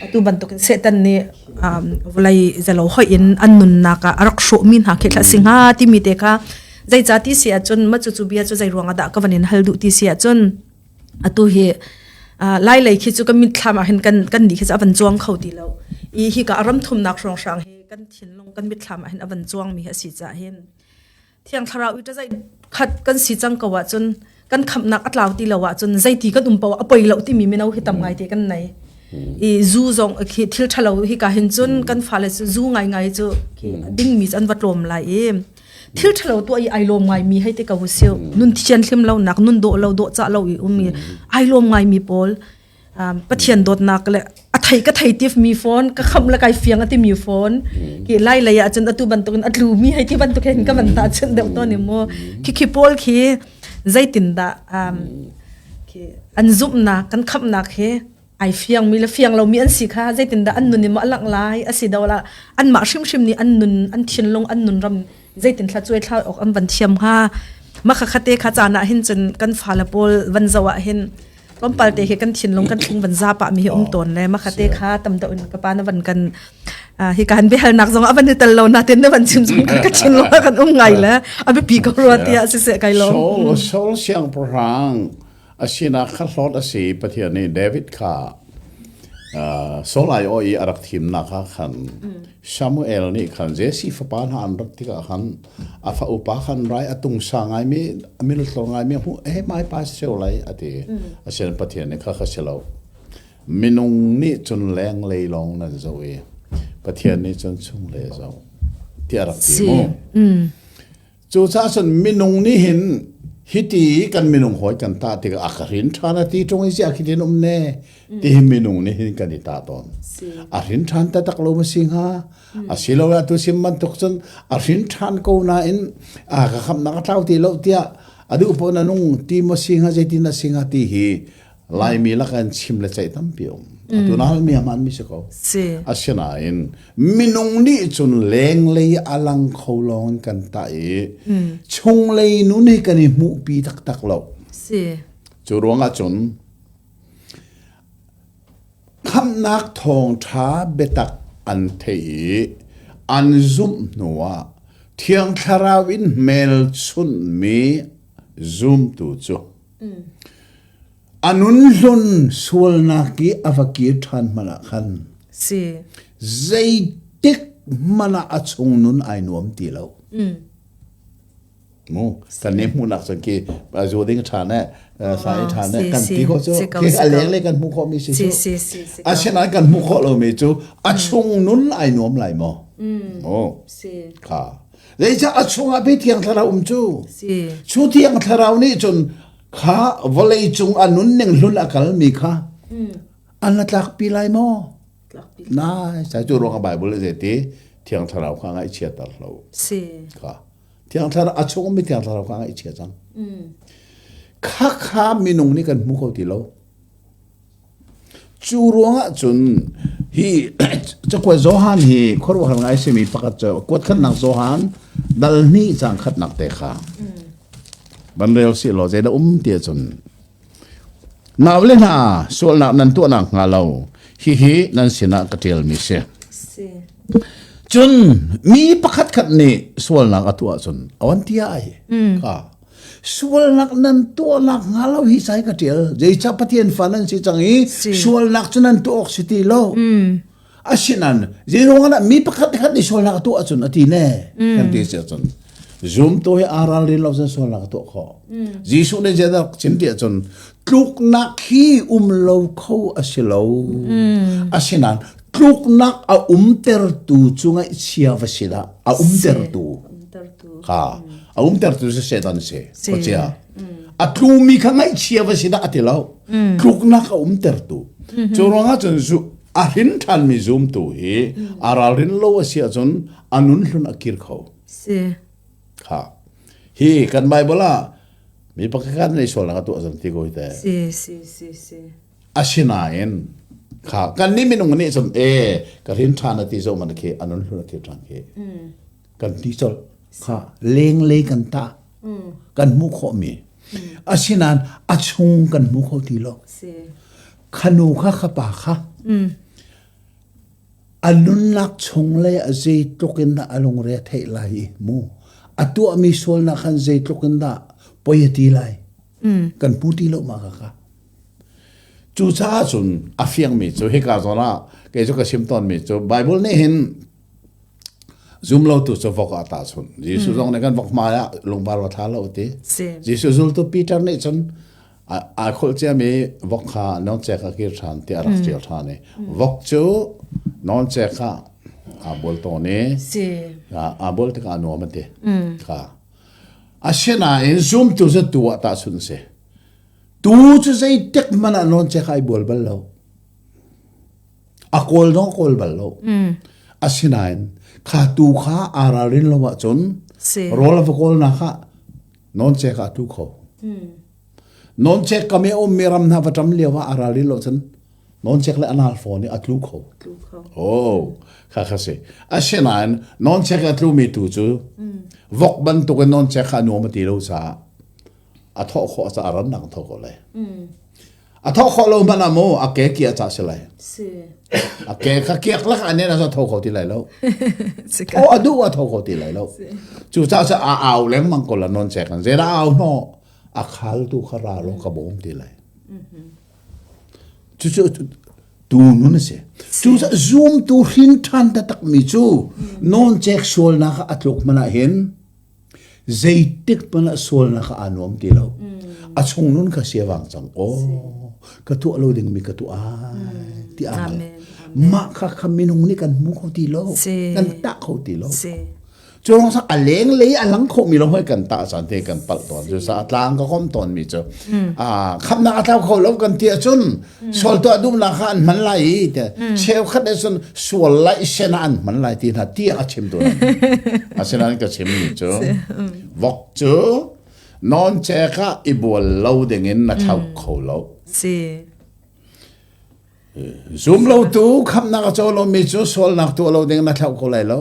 atu bantukin Satan nih vawlei zalo hoi in an nunnak ah a rak hrawh mi hna khi thla si hnga timi te kha zeica ti si ahcun ma cu cu bia cu zei ruangah dah ka van in hal duh ti si ahcun atu hi lai lei khi cu kan mitthlam ah hin kan kan nih khi cu a van cuang kho ti lo i hi ka ram thumnak hrawnghrang hi kan thinlung kan mitthlam ah hin a van cuang mi hi a si caah hin thiang thlarau i ṭazai khat kan si cang ko ahcun kan khamhnak a tlau ti lo ahcun zeiti kan um paoh a poi lo timi mino hi tam ngai te kan nei i zu zong khi thil ṭhalo hi ka hin cun kan fale cu zu ngai ngai cu khi dingmi cu an va tlawm lai i thil ṭhalo tuah i ai lawm ngai mi hei te ko siu nun thian hlim lo nak nun dawh lo dawh cah lo i um i ai lawm ngai mi pawl Pathian dawtnak le a thei ka thei tif mi phone ka kham le kai fiang ati mi phone ki lai lei ah cun atu bantukin a tlu mi hei ti bantuk hin ka van ta chun deuh to ni mu khi khi pawl khi zeitin dah khi an zumhnak kan khamnak hi ai fiang mi le fiang lo mi an si kha zeitin dah an nun in maw a langh lai a si do la anmah hrimhrim nih an nun an thinlung an nun ram zeitin thla cuai thla awk an van thiam hnga makha khate kha caan ah hin cun kan fale pawl van zo ah hin tlawmpal te hi kan thinlung kan thling van za pa mi hi um tawn le makhate kha tam deuh in ka pa na van kan hi kan biahalnak zong a van i tel lo na ten na van chim zong ka thinlung kan um ngai le a biapi ko rua tiah siseh kai lo Saul Saul siangpahrang a sinak kha hlawt a si Pathian nih David kha Saul ai aw i a rak thimnak ah khan Samuel nih khan Jesse fapa hna an rat tikah khan a fa upa khan rai a tungsa ngaimi a miltlor ngaimi a hmuh eh mai pa seo lai a ti asian Pathian nih kha kha si lo minung nih cun lenglei lawng nan zoh i Pathian nih cun chunglei a zoh tiah a rak ti mu Cucaah cun minung nih hin hiti kan minung hawi kan tah tikah a ka hrin ṭhan a ti ṭung i ziah khi tin um ne ti hi minung nih hin kan i tah tawn. A hrin ṭhan taktak lo ma si hnga? Asiloah atu sim bantuk cun a hrin ṭhan ko nain a ka khamnak a tlau ti lo tiah a duh paoh na nung ti maw si hnga zeitin a si hnga ti hi Laimi lak in chim le ceih tampi um. Atu na halmi a hmaanmi si ko. Si. Asinain minung nih cun lenglei a lang kho lawng in kan tah i chunglei nun hi kan i hmuhpi taktak lo. Si. Cu ruangah cun khamhnak thawngṭha biatak an theih i an zumh hnuah Thiang Thlarau in hmelchunhmi zumtu cu A nun hlun sualnak i a va kir ṭhan hmanh ah khan Si. zeitik hmanh ah a chung nun ai nuam ti lo. Mu kan nih hmuhnak cun khi zu ding ṭhan eh sa i ṭhan eh kan ti ko cu khi a lenglei kan hmuh khawhmi si cu. Asinain kan hmuh khawh lomi cu a chung nun ai nuam lai maw? Mu kha Zeicah a chungah pei Thiang Thlarau um cu? Si. Cu Thiang Thlarau nih cun kha vawlei cung a nunning hlun a kalmi kha an la tlakpi lai maw? Nai, sai cu ruang Bible zei ti Thiang Thlarau kha ngaihchiater lo. Si. Kha. Thiang Thlarau a chung ummi Thiang Thlarau kha ngaihchia cang. Kha kha minung nih kan hmu kho ti lo. Cu ruangah cun hi cakuat Johan hi khuaruahhar ngai simi pakhat cu kuat khatnak Johan dal hnih cang khatnak te kha. Van rel si law zeidah um ti ahcun Naule hna sualnak nan tuahnak hnga lo hihi nan sinah ka ṭialmi si. Si. Cun mi pakhat khat nih sualnak a tuah cun a van ti ai. Ka sualnak nan tuahnak hnga lo hi sai ka ṭial. Zeicah Pathian fa nan si cang i sualnak cu nan tuah awk si ti lo. Asinain zeiruang ah mi pakhat khat nih sualnak a tuah ahcun a ti ne kan ti si ahcun zumtu hi aa ralrin lo cun sualnak a tuah khawh. Jesuh nih zeidah chim ti ahcun tluknak hi um lo kho a si lo. Asinain tluknak a umtertu cu ngaihchia va si dah a umtertu kha a umtertu cu Satan si khuachia a tlumi kha ngaihchia va si dah a ti lo tluknak a umtertu cu ruangah cun a hrin ṭhanmi zumtu hi a ralrin lo a si ahcun a nun hlun a kir kho. Si. Kha. Hi kan Bible ah mi pakhat khat nih sualnak a tuah zan ti ko hi te. Si si si si. Asinain kha kan nih minung nih cun e ka hrin ṭhan a ti zo man khi a nun hlun a kir ṭhan khi. Kan ti colh. Kha lenglei kan tah. Kan hmuh khawhmi. Asinain a chung kan hmu kho ti lo. Si. Khanu kha khapa kha a nunnak chung le a zeitluk in dah a lungre a theih lai i mu a tuahmi sualnak khan zeitluk in dah poi a ti lai kan pu ti lo ma ka ka cucaah cun a fiangmi cu hika zawn ah kei cu ka sim tawnmi cu Bible nih hin zum lo tu cu vok ah tahchunh Jesuh zong nih kan vok hmai ah lungvar va thla lo ti Jesuh zultu Peter nih cun Aa kholh ciami vok kha nawncek ah kir ṭhan tiah a rak ṭial ṭhan i vok cu nawncek ah aa bual tawn i aa bual tikah a nuam a ti. Kha. Asinain zumtu cu tuu ah tahchunh a si. Tuu cu zeitik hmanh ah nawncek ah ai bual bal lo. A kawl zong a kawl bal lo. Asinain kha tuu kha aa ralrin lo ahcun rawl a va kawlnak ah Nawncek ah tu kho. Nawncek kam i a ummi ram hna va ṭam lio ah a ral lo cun nawncek le a nal fawn i a tlu kho. Oh, kha kha si. Asinain nawncek a tlumi tu cu vok bantuk in nawncek kha a nuam a ti lo caah a thawh khawh caah a rannak thawh ko lai. A thawh khawh lo hmanh ah mu a ke kiah ca si lai. Si. A ke kha kiak lak ah nen a tho kho ti lai lo. Tho a duh a tho kho ti lai lo. Cu caah cu a au lengmang ko la non chek an zei dah au hno a khal tu kha ra lo ka bawm ti lai. Cu cu tu nun a si. Cu zoom tu hrin than taktak mi cu non chek sualnak a tluk hmanh ah hin Zeitik hmanh ah sualnak kha aa nuam ti lo. A chung nun kha sia vang cang. Aw, ka tuah lo dingmi ka tuah ai ti aa hngal. Mah kha kha minung nih kan hmu kho ti lo. Kan tah kho ti lo. Cu ruang a lenglei a lang khomi lo hoi kan tah caan te kan palh tawn. Cu sa tlang ka kom tawn mi cu. Ah, khamnak a tlau kho lo kan ti ahcun sual tuah duhnak kha an hman lai i te cheukhat nih cun sual lai sen ah an hman lai ti hna tiah a chim tu asinain ka chim mi cu vok cu non cek ah i bual lo ding in na thlauh kho lo si zum lo tu khamnak a co lo mi cu sualnak tuah lo ding na thlauh kho lai lo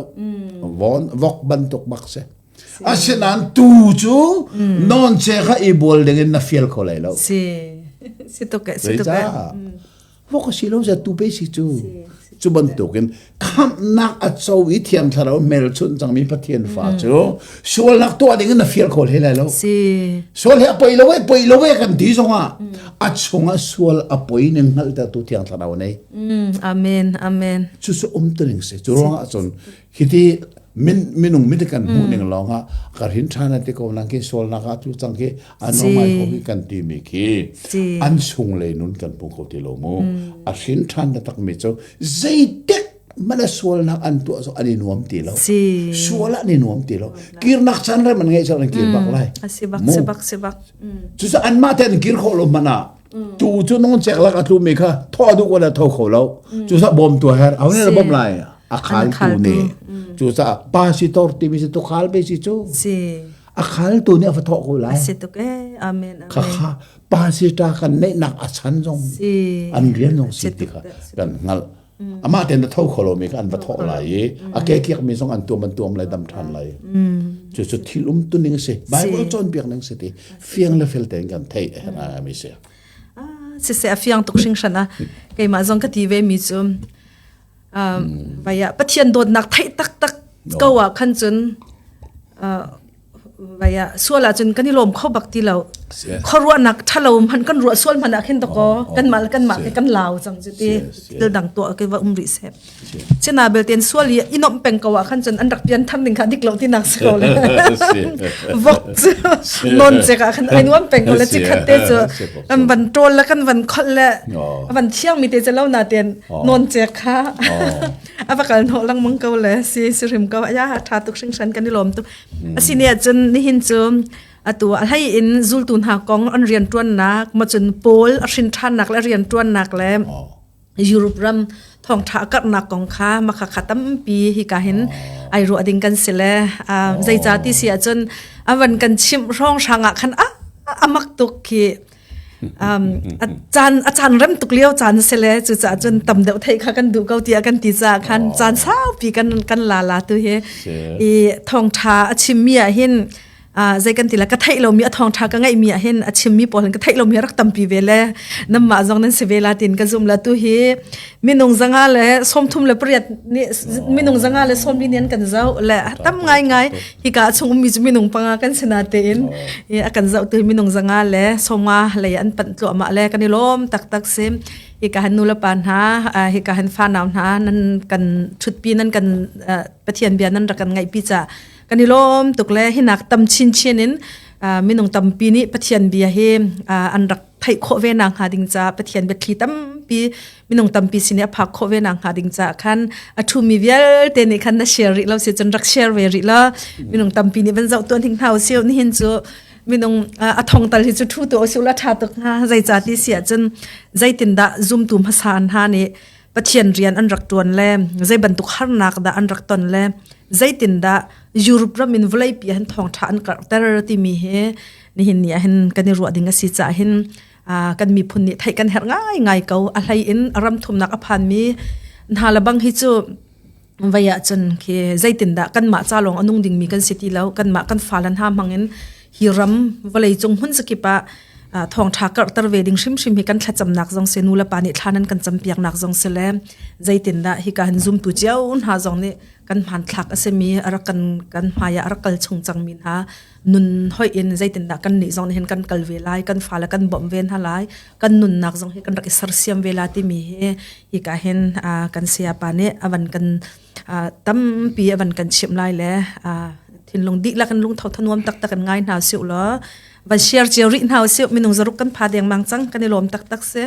von vok bantuk bak si Asinain tu cu nawn che kha i bual ding in na fial kho lai lo. Si. Si tuk eh, si tuk eh. Vok a si lo za tu pe si cu. Cu bantukin khamhnak a co i thiang thlarau hmelchunh cangmi Pathian fa cu sualnak tuah ding in na fial kho hlei lai lo. Si. Sual hi a poi lo eh, poi lo eh kan ti zongah a chungah sual a poi ning hngalhtertu thiang thlarau nei. Amen, amen. Cu cu um tuning si. Cu ruangah cun Hiti min minung mit kan hmuh ning lawng ah ka rin ṭhan an ti ko nang khi sualnak ah tu cang khi an ngai ko hi kan ti mi khi an chung lei nun kan hmu kho ti lo mu a hrin ṭhan na tak mi cu zeitik mana sualnak an tuah zo an i nuam ti lo sual an i nuam ti lo kirnak chan rem an ngei chan an kir bak lai si bak si bak si bak cu anmah te an kir khawh lo hmanh ah tu cu nong chek lak a tlu mi kha tho du ko la tho kho lo cu sa bom tu her au ne bom lai a khal tu nih cu sa pa si tor ti mi si tu khal be si cu si a khal tu nih a fa tho ko lai si tuk e amen amen kha kha pa si ta kan nei nak a chan zong an rian zong si ti kha kan ngal. Amah tein a tho kho lomi kha an va thawh lai i a ke kiakmi zong an tuam an tuam lai dam ṭhan lai. Cu cu thil umtu ning a si. Bible cawnpiak ning si ti fiang le fel tein kan theih a mi si. Siseh a fiang tuk hringhran a keimah zong ka ti ve mi cu vaya Pathian dawtnak theih taktak ko ah khan cun Vaya sual ahcun kan i lawm kho bak ti lo. Khuaruahnak ṭhalo hmanh kan ruah sual hmanh ah khin dakaw kanmah le kanmah ke kan lau cang cu ti thil dang tuah ke va um rih seh. China belte sual i i nomh peng ko ah khan cun an rak pian tham ding kha dik lo ti nak si ko le. Vok cu non cek ah khan ai nuam peng ko le chikhat te cu an van ṭawl le kan van kholh le van thiang mi te cu lo na ten non cek kha a va kal hnawh lengmang ko le si si hrim ko ya ṭha tuk hringhran kan i lawm tuk Asine ahcun nihin cu atu a hlei in zultu hna kong an rianṭuannak ma cun Paul a hrin ṭhannak le a rianṭuannak le Europe ram thawngṭha a karhnak kong kha makha kha tampi hika hin ai ruah ding kan si le zeicah ti si ahcun a van kan chimh hrawng hrang ah khan a amak tuk khi a caan a caan rem tuk lio caan si le cucaah cun tam deuh theih kha kan duh ko tiah kan ti caah khan caan saupi kan kan la la tu hi i thawngtha a chimmi ah hin zei kan ti la ka theih lomi a thawngtha ka ngeihmi ah hin a chimmi pawl hin ka theih lomi rak tampi ve le namah zong nan si ve la tin ka zum la tu hi minung zanga le 38 nih minung zanga le sawmli nih an kan zoh le tam ngai ngai hika chung ummi cu minung panga kan si natein a kan zohtu minung zanga le sawmnga lei an panh tluahmah le kan i lawm taktak si hika han nu le pa hna hika han fanau hna nan kan thutpi nan kan Pathian bia nan rak kan ngaihpi ca kan i lawm tuk le hinak tam chinchin in minung tampi nih Pathian bia hi an rak theih khawh ve nak hnga ding ca Pathian biathli tampi minung tampi sin i a phak khawh ve nak hnga ding ca khan a ṭhumi vialte nih khan na share rih lo si cun rak share ve rih la minung tampi nih van zoh tuan hing hna usih nihin cu minung a thong tal hi cu ṭhu tu usih la ṭha tuk hnga zeica ti si ahcun zeitindah zumtu hmasa an ha nih Pathian rian an rak ṭuan le zei bantuk harnak dah an rak ton le zeitindah Europe ram in vawleipi han thawngṭha an karhter timi hi nihin ni ah hin kan i ruah ding a si caah hin kan miphun nih theih kan herh ngaingai ko. A hlei in ram thumnak a phanmi hna le bang hi cu vei ah cun khi zeitindah kanmah ca lawng a nung dingmi kan si ti lo kanmah kan fale hna hmang in hi ram vawlei cung hmun zakip ah thawngṭha karhter ve ding hrimhrim hi kan thlacamnak zong si nu le pa nih thla nan kan campiaknak zong si le zeitindah hika hin zumtu cio hna zong nih kan hmanthlak a simi a rak kan kan hmai ah a rak kal chung cangmi hna nun hoih in zeitindah kan nih zong nih hin kan kal ve lai kan fale kan bawmh ve hna lai kan nunnak zong hi kan rak i sersiam ve la timi hi hika hin kan sayapa nih a van kan tampi a van kan chimh lai le thinlung dihlak in lungtho thanuam taktak in ngai hna siu law van share cio rih hna usih minung zaruk kan pha dengmang cang kan i lawm taktak si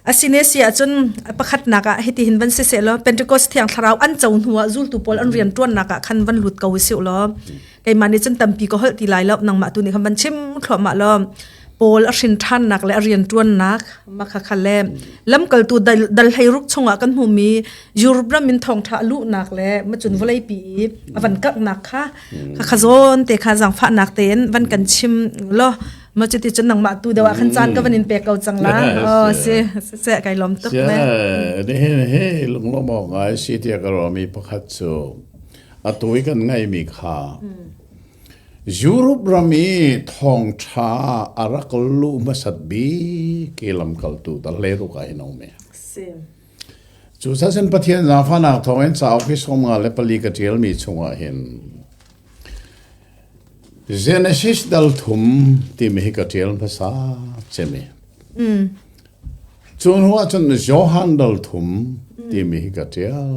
asine si ahcun pakhatnak ah hiti hin van si seh law Pentecost thiang thlarau an co hnu ah zultu pawl an rian ṭuannak ah khan van lut ko usih law keimah nih cun tampi ka holh ti lai lo nangmah tu nih khan van chim thluahmah law Paul a hrin ṭhannak le a rian ṭuannak makha kha le lamkaltu dal hleiruk chungah kan hmuhmi Europe ram in thawngṭha luhnak le macun vawleipi i a van karhnak kha kha kha zawn te kha zaangfahnak tein van kan chim law ma cuti cun nangmah tu deuh ah khan caan ka van in pek ko cang la oh si si kai lawm tuk ne nihin hi lunglawm awk ngai si tiah ka ruahmi pakhat cu atu i kan ngeihmi kha Europe ram i thawngṭha a rak luh hmasat bik i lamkaltu dal hlei ruk ah hin a um i. Cu sasin Pathian zaangfahnak thawngin cauk hi 54 ka ṭialmi chungah hin Genesis dal thum timi hi ka ṭial hmasa cemi. Cu hnu ah cun Johan dal thum timi hi ka ṭial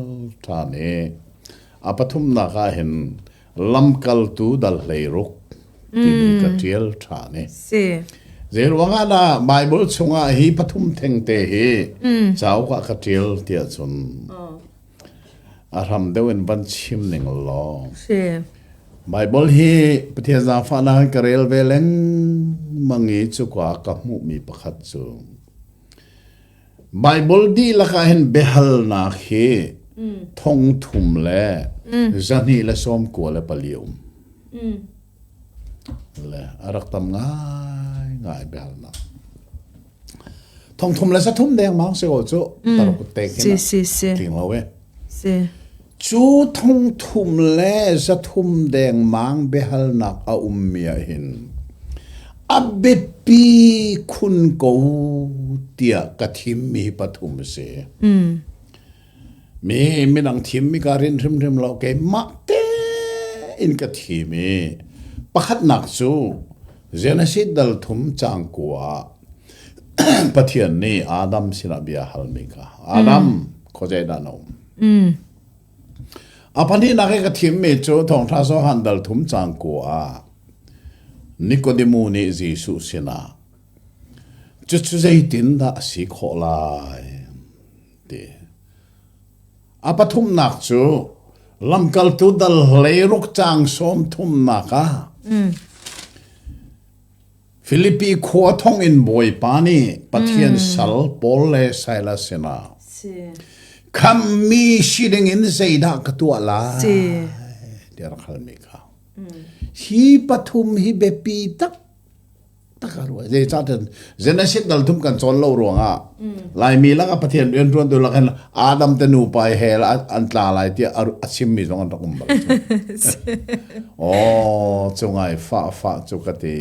ṭhan i a pathumnak ah hin lamkaltu dal 16 timi ka ṭial ṭhan i Si. Zei ruangah dah Bible chungah hi pathum thengte hi cauk ah ka ṭial tiah cun a hram deuh in van chim ning law Si. Bible hi Pathian zaangfahnak in ka rel ve lengmang i cuka ka hmuhmi pakhat cu Bible dihlak ah hin biahalnak hi thong thum le 294 um. Le a rak tam ngaingai biahalnak. Thong thum le 300 dengmang si ko cu. Taruk te khin. Si si si. Tling lo e. Si. Cu 300 le 300 dengmang biahalnak a ummi ah hin a biapi khun ko tiah ka thimmi pathum a si. Mi midang thimmi ka rin hrimhrim lo keimah tein ka thim i pakhatnak cu Genesis dal thum caang kua ah Pathian nih Adam sinah bia halmi kha Adam khuazei dah na um? A pahnihnak i ka thimmi cu Thawngṭha Johan dal thum caang kua ah Nikodemu nih Jesuh sinah cucu zeitindah a si khawh lai ti. A pathumnak cu lamkaltu dal 16 caang sawm thumnak ah Filipi khua thonginn bawipa nih Pathian sal Paul le Silas sinah khammi si dingin zeidah ka tuah lai tiah rak halmi kha. Hi pathum hi biapi taktak a ruah. Zeicahtiah Genesis dal thum kan cawn lo ruangah Laimi lakah Pathian rianṭuantu lakin Adam te nupa hi hell an tla lai tiah a chimmi zong an rak um bal. Oh, cu ngai fah fah cu ka ti.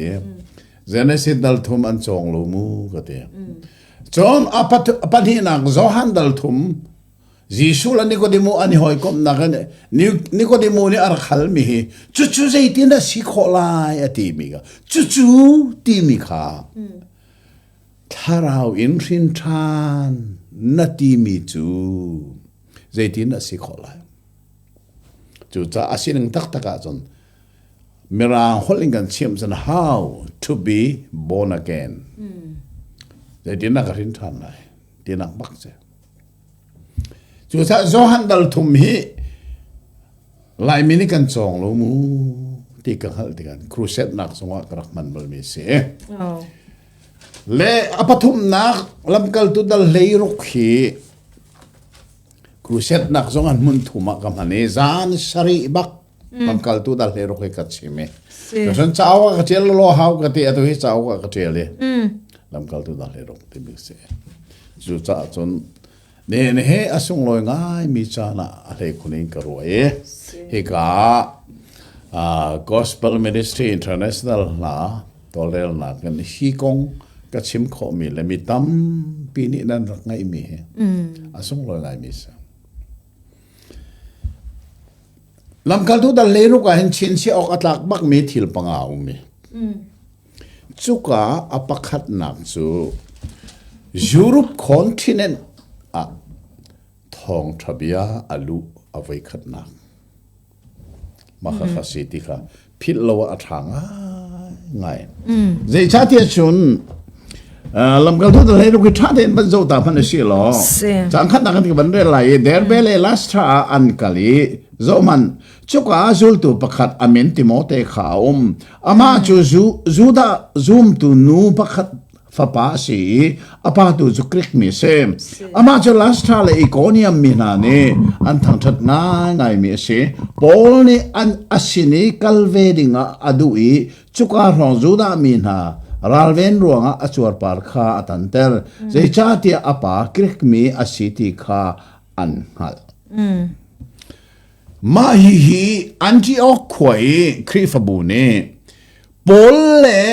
Genesis dal thum an cawng lo mu ka ti. Cun a pahnihnak Johan dal thum Jesuh le Nikodemu an i hawikomhnak in Nikodemu nih a rak halmi hi cucu zeitin a si khawh lai a timi kha cucu timi kha thlarau in hrin ṭhan na timi cu zeitin a si khawh lai cucaah a sining taktak ahcun Mirang holh in kan chimh cun how to be born again zeitin na ka hrin ṭhan lai tinak bak si Cucaah Johan dal thum hi Laimi nih kan cawng lo mu ti ka hngalh tikah crusade nak zongah ka rak hman balmi si. Oh. Le a pathumnak lamkaltu dal 16 hi crusade nak zong an hmun thum ah ka hman i zan sarih bak lamkaltu dal 16 hi ka chim i. Cun cauk ah ka ṭial lo hau ka ti atu hi cauk ah ka ṭial i lamkaltu dal 16 timi si. Cucaah cun nihin he a sunglawi ngaimi caan ah a hleikhun in ka ruah i hika ah Gospel Ministry International hna tawlrelnak in hi kong ka chim khawhmi le mi tampi nih nan rak ngeihmi hi a sunglawi ngaimi si. Lamkaltu dal 16 ah hin chinchiah awk a tlak bakmi thil panga a um i Cuka a pakhatnak cu Europe continent ah thawngṭha bia a luh a voikhatnak. Mah kha si ti kha philh lo ah a ṭha ngaingai. Zeicahtiah cun lamkaltu dal 16 hi ṭha tein van zoh ta hmanh a si law caan khatnak kan van rel lai i Derbe le Lystra ah an kal i zohhmanh Cuka ah zultu pakhat a min Timote kha a um. Amah cu Judah zumtu nu pakhat fapa a si i a pa tu cu Greek mi a si. Amah cu Lystra le Ikonium mi hna nih an thangṭhat ngaingaimi a si. Paul nih an a sin i kal ve dingah a duh i cuka hrawng Judah mi hna ralven ruangah a cuarpar kha a tanter. Zeicahtiah a pa Greek mi a si ti kha an hngalh. Mah hihi Antioch khua i Khrihfabu nih Paul le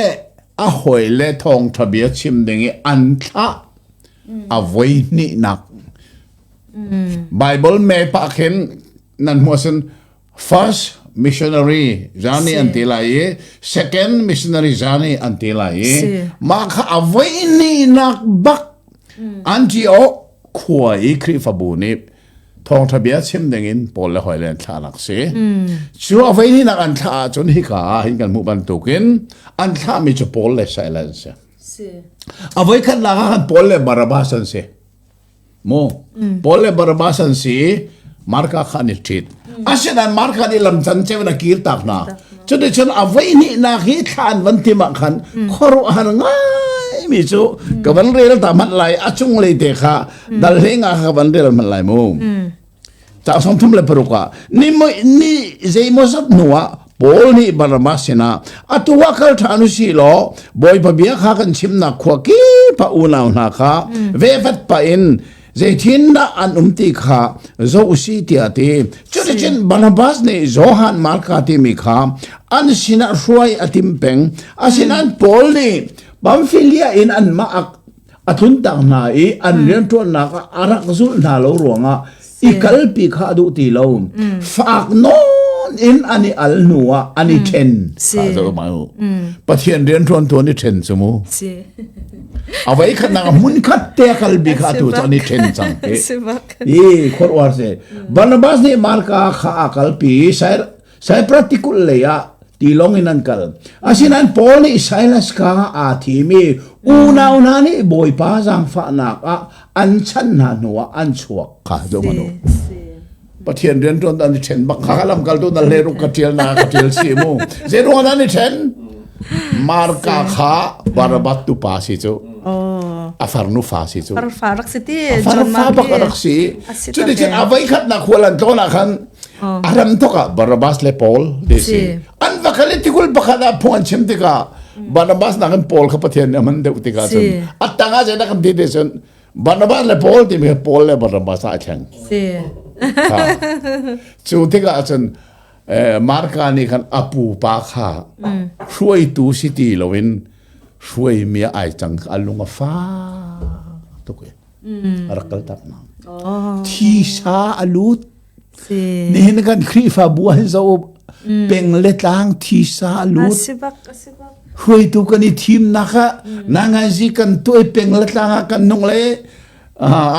a hawile thawngṭha bia chim ding i an thlah a voi hnihnak. Bible map ah khin nan hmuh ahcun first missionary journey an ti lai i second missionary journey an ti lai i mah kha a voi hnihnak bak Antioch khua i Khrihfabu nih thawngṭha bia chim dingin Paul le hawile an thlahnak si. Cu a voi hnihnak an thlah ahcun hika ah hin kan hmuh bantukin an thlahmi cu Paul le Silas an si. A voi khatnak ah khan Paul le Barabbas an si. Mu Paul le Barabbas an si i Marka kha an i ṭhit. Asinain Marka nih lam can ceu in a kir tak hna. Cuticun a voi hnihnak hi thla an van tim ah khan khuaruahhar ngaimi cu ka van rel ta hmanh lai a cunglei te kha dal hlei nga kha ka van rel hmanh lai mu. Ca 36 ah ni ni zeimawzat hnu ah Paul nih Barnabas sinah atu ah kal ṭhan u si law Bawipa bia kha kan chimnak khua kip. pa unau hna kha vevat pa in zeitin dah an um ti kha zoh si tiah ti. Cuticun Barnabas nih Johan Marka timi kha an sinah hruai a tim peng. Asinain Paul nih Pamfilia in anmah a tluntak hna i an rianṭuannak ah a rak zulh hna lo ruangah i kalpi kha a duh ti lo. Faak nawn in an i al hnu ah an i ṭhen. Pathian rianṭuantu an i ṭhen cu mu. A voi khatnak hmun khat te kalbi kha atu cu an i ṭhen cang. I khuaruahhar si. Barnabas nih Marka kha a kalpi i Cyprus tikulh lei ah tilawng in an kal. Asinain Paul nih Silas kha aa thim i unau hna nih Bawipa zaangfahnak ah an chanh hna hnuah an chuak kha zoh hmanh u. Pathian rianṭuan an i ṭhen bak kha lamkaltu na hle ruk ka ṭial na ka ṭial si mu. Zei ruang an i ṭhen? Marka kha Barabbas tupa si cu. A farnu fa si cu. Farfa rak si ti. A farfa bak rak si. Cuticun a voi khatnak khual an tlawn ah khan a ram thok ah Barabbas le Paul ti si. An va kal i tikulh pakhat ah phung an chim tikah Barnabas nakin Paul kha Pathian nih a hman deuh tikah cun a tang ah zeidah kan ti ti cun Barnabas le Paul timi kha Paul le Barnabas ah a thleng. Si. Cu tikah cun Marka nih khan a pupa kha hruaitu si ti loin hruaimi ai cang a lung a fak tuk i a rak kal tak na. Thisa a lut. Nihin kan Khrihfabu ah hin zo peng le tlang thisa a lut. Hruaitu kan i thimnak ah nanganzi kan tuai peng le tlang ah kan nung le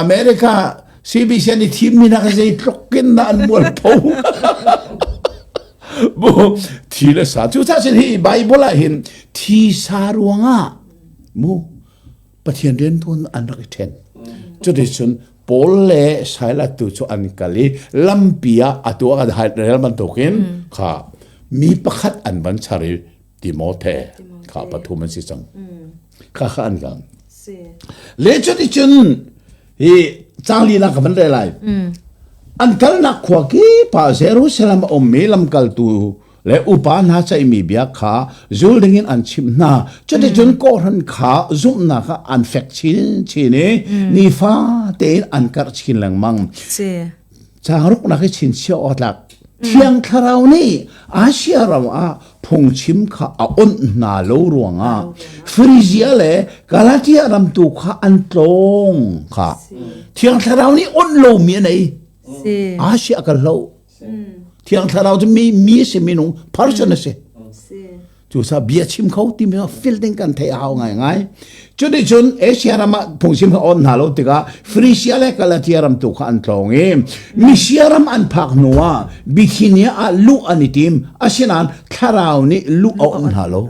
America CBC an i thimmi nak zeitluk in dah an mual pho. Bu thi le sa cu ca sin hi Bible ah hin thi sa ruangah mu Pathian rian tuan an rak i then. Cuticun Paul le Silas tu cu an kal i lampi ah atu ah kan rel bantukin kha mi pakhat an van char i Timote kha pathum an si cang. Kha kha an kal. Le cuticun hi cang lila ka van rel lai. An kalnak khua kip ah Jerusalem a ummi lamkaltu le upa hna ceihmi bia kha zul dingin an chimh hna. Cuticun kawhhran kha zumhnak ah an fek chinchin i nifa tein an karh chin lengmang. Caang ruknak hi chinchiah awk tlak. Thiang Thlarau nih Asia ram ah phungchim kha a onh hna lo ruangah Phrygia le Galatia ram tu kha an tlawng kha. Thiang Thlarau nih onh lomi a nei. Asia kal hlo. Thiang Thlarau cu mi mi si minung person a si. Cu sa bia chim kho timi fil ding kan theih a hau ngaingai. Cuticun Asia ram ah phungchim kha on hna lo tikah Frisia le Galatia ram tu kha an tlawng i Misia ram an phak hnu ah Bithynia ah luh an i tim. Asinain thlarau nih luh a on hna lo.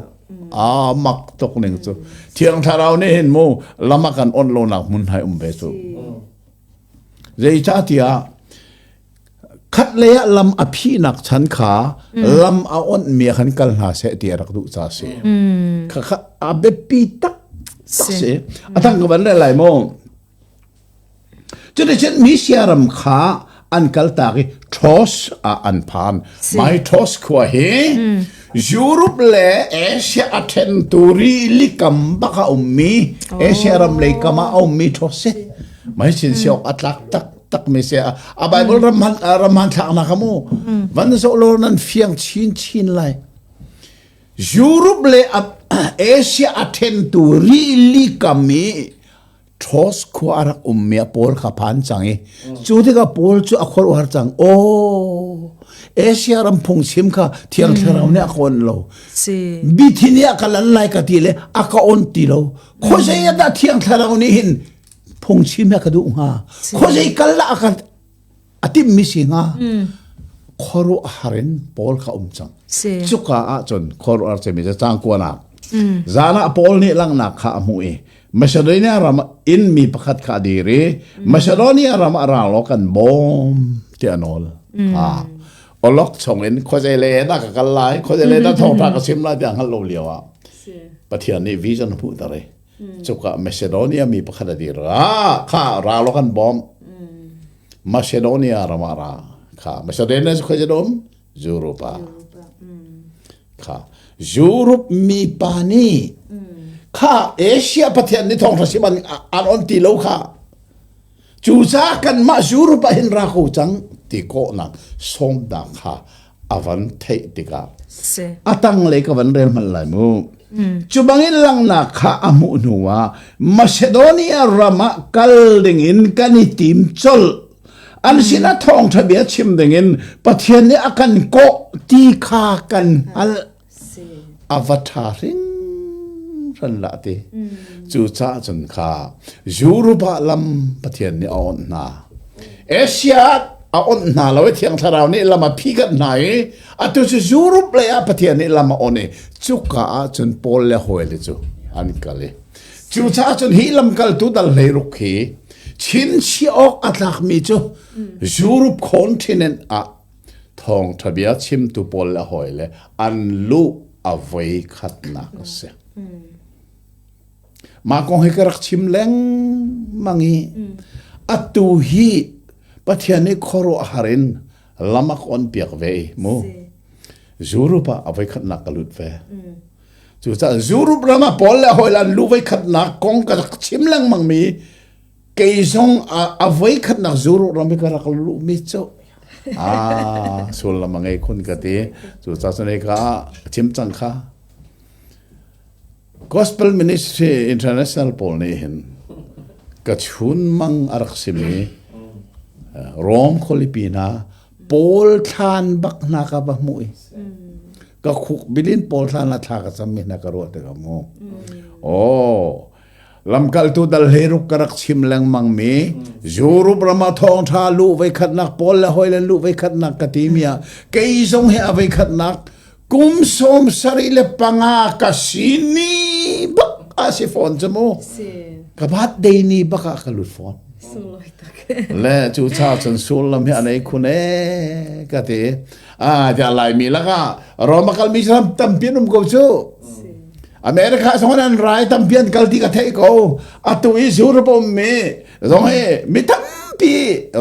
Ah mak tuk ning cu. Thiang thlarau nih hin mu lam a kan on lonak hmun hai um ve cu. Zeicahtiah khat lei ah lam a phihnak chan kha lam a onhmi ah khan kal hna seh ti a rak duh ca si. Kha kha a biapi tak tak si. A tang ka van rel lai maw? Cuticun Misia ram kha an kaltak i Troas ah an phan. Mai Troas khua hi Europe le Asia a ṭhentu rili kam bak a ummi Asia ram lei kam ah a ummi Troas si. Mai sin siok a tlak tak tak mi si. A Bible ram han ram han thlak nak mu. Van zo lo nan fiang chin chin lai. Europe le Asia a ṭhentu rili kam i Troas khua a rak ummi ah Paul kha phan cang i cu tikah Paul cu a khuaruahhar cang. Aw, Asia ram phungchim kha Thiang Thlarau nih a ka onh lo. Bithynia ka lan lai ka ti le a ka on ti lo. Khuazei ah dah Thiang Thlarau nih hin phungchim a ka duh hnga? Khuazei kal dah a ka a timhmi si hnga khuaruahhar in Paul kha um cang cuka ah cun khuaruahhar cemi cu cang kuanak zan ah Paul nih langhnak kha a hmuh i Macedonia ram in mi pakhat kha a dir i Macedonia ram ah ra law kan bawm ti a nawl olok chung in khuazei le dah ka kal lai khuazei le dah thawngṭha ka chim lai tiah hngalh lo lio ah Pathian nih vision a hmuhter i Cuka Macedonia mi pakhat a dir. Ah, kha ra lo kan bawm. Macedonia ram ah ra. Kha Macedonia cu khoi um? Europe ah. Kha Europe mi pa nih. Kha Asia Pathian nih thawngṭha sim an an on ti lo kha. Cucaah kanmah Europe ah hin ra ko cang ti kawhnak sawmnak kha a van theih tikah a tanglei ka van rel hmanh lai mu. Cu bangin langhnak kha a hmuh hnuah Macedonia ram ah kal dingin kan i tim colh. An sinah thawngṭha bia chim dingin Pathian nih a kan kawh ti kha kan hngalh. A va ṭha hringhran lah ti. Cucaah cun kha Europe ah lam Pathian nih a onh hna. Asia a onh hna lo i Thiang Thlarau nih lam a phikat hna i atu cu Europe lei ah Pathian nih lam a on i cuka ah cun Paul le hawile cu an kal i cucaah cun hi lamkaltu dal hleiruk hi chinchiah awk a tlakmi cu Europe continent ah Thawngṭha bia chimtu pawl le hawile an luh a voi khatnak a si. Mah kong hi ka rak chim lengmang i atu hi Pathian nih khuaruahhar in lam a ka on piak ve i mu. Europe ah a voi khatnak ka lut ve. Cucaah Europe ram ah Paul le hawile an luh voi khatnak kong ka rak chim lengmang mi Kei zong a voi khatnak zuru ram i ka rak luhmi cu ah sullam a ngei khun ka ti. Cucaah cun hika chim cang kha. Gospel Ministry International pawl nih hin ka chunmang a rak simi Rome khualipi hna Paul thlan bak hna ka va hmuh i ka khuk bilin Paul thlan ah thla ka cammi hna ka ruah tikah mu. Oh, Lamkaltu dal hleiruk ka rak chim lengmangmi Europe ram ah thawngṭha luh voikhatnak Paul le hawi le luh voikhatnak ka timi ah kei zong hi a voikhatnak kum 75 ka si ni bak a si fawn cu mu ka birthday ni bak ah ka lut fawn le cu cha cun sullam hi anei khun e ka ti ah tiah laimi lakah Roma kalmi tampi an um ko cu America zong an rai tampi an kal ti ka theih ko. Atu i Europe ummi zong hi mi tampi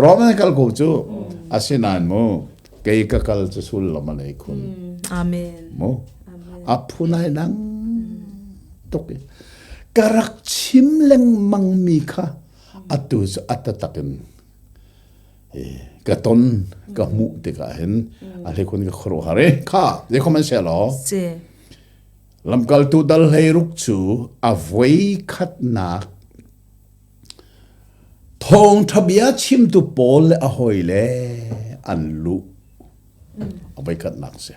Rom an kal ko cu. Asinain mu kei ka kal cu sullam a nei khun. Amen. Mu a phunai dang tuk i ka rak chim lengmang mi kha atu cu a taktak in ka ton ka hmuh tikah hin a hlekhun ka khuaruahhar i kha zeikhom an se law Lamkaltu dal 16 cu a voikhatnak thawngṭha bia chimtu pawl le a hawile an luh. A voikhatnak a si.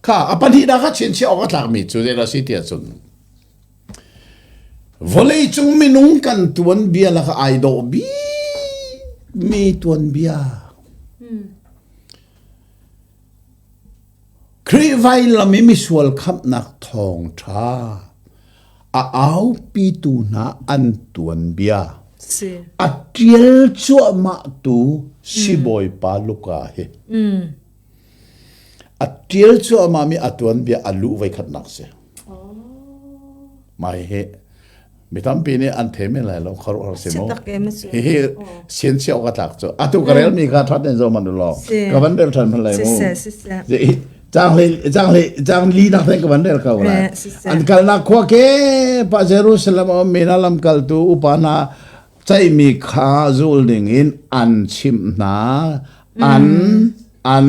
Kha a pahnihnak ah chinchiah awk a tlakmi cu zeidah a si tiah cun vawleicung minung kan tuanbia lakah ai dawh bikmi tuanbia. Khrih vailam i misual khamhnak thawngṭha a aupitu hna an tuanbia a ṭial cuahmahtu sibawipa Luka hi a ṭial cuahmahmi a tuanbia a luh voikhatnak si. Mah hihi mi tampi nih an the men lai lo khuaruahhar si mu. Hihi sian awk a tlak cu. Atu ka rel mi kha that in zo man law. Ka van rel than man lai mu. Cang li cang li nak ka van rel ko lai. An kalnak khua ke pa Jerusalem om mi na lamkaltu upa hna ceihmi kha zul dingin an chimh hna an an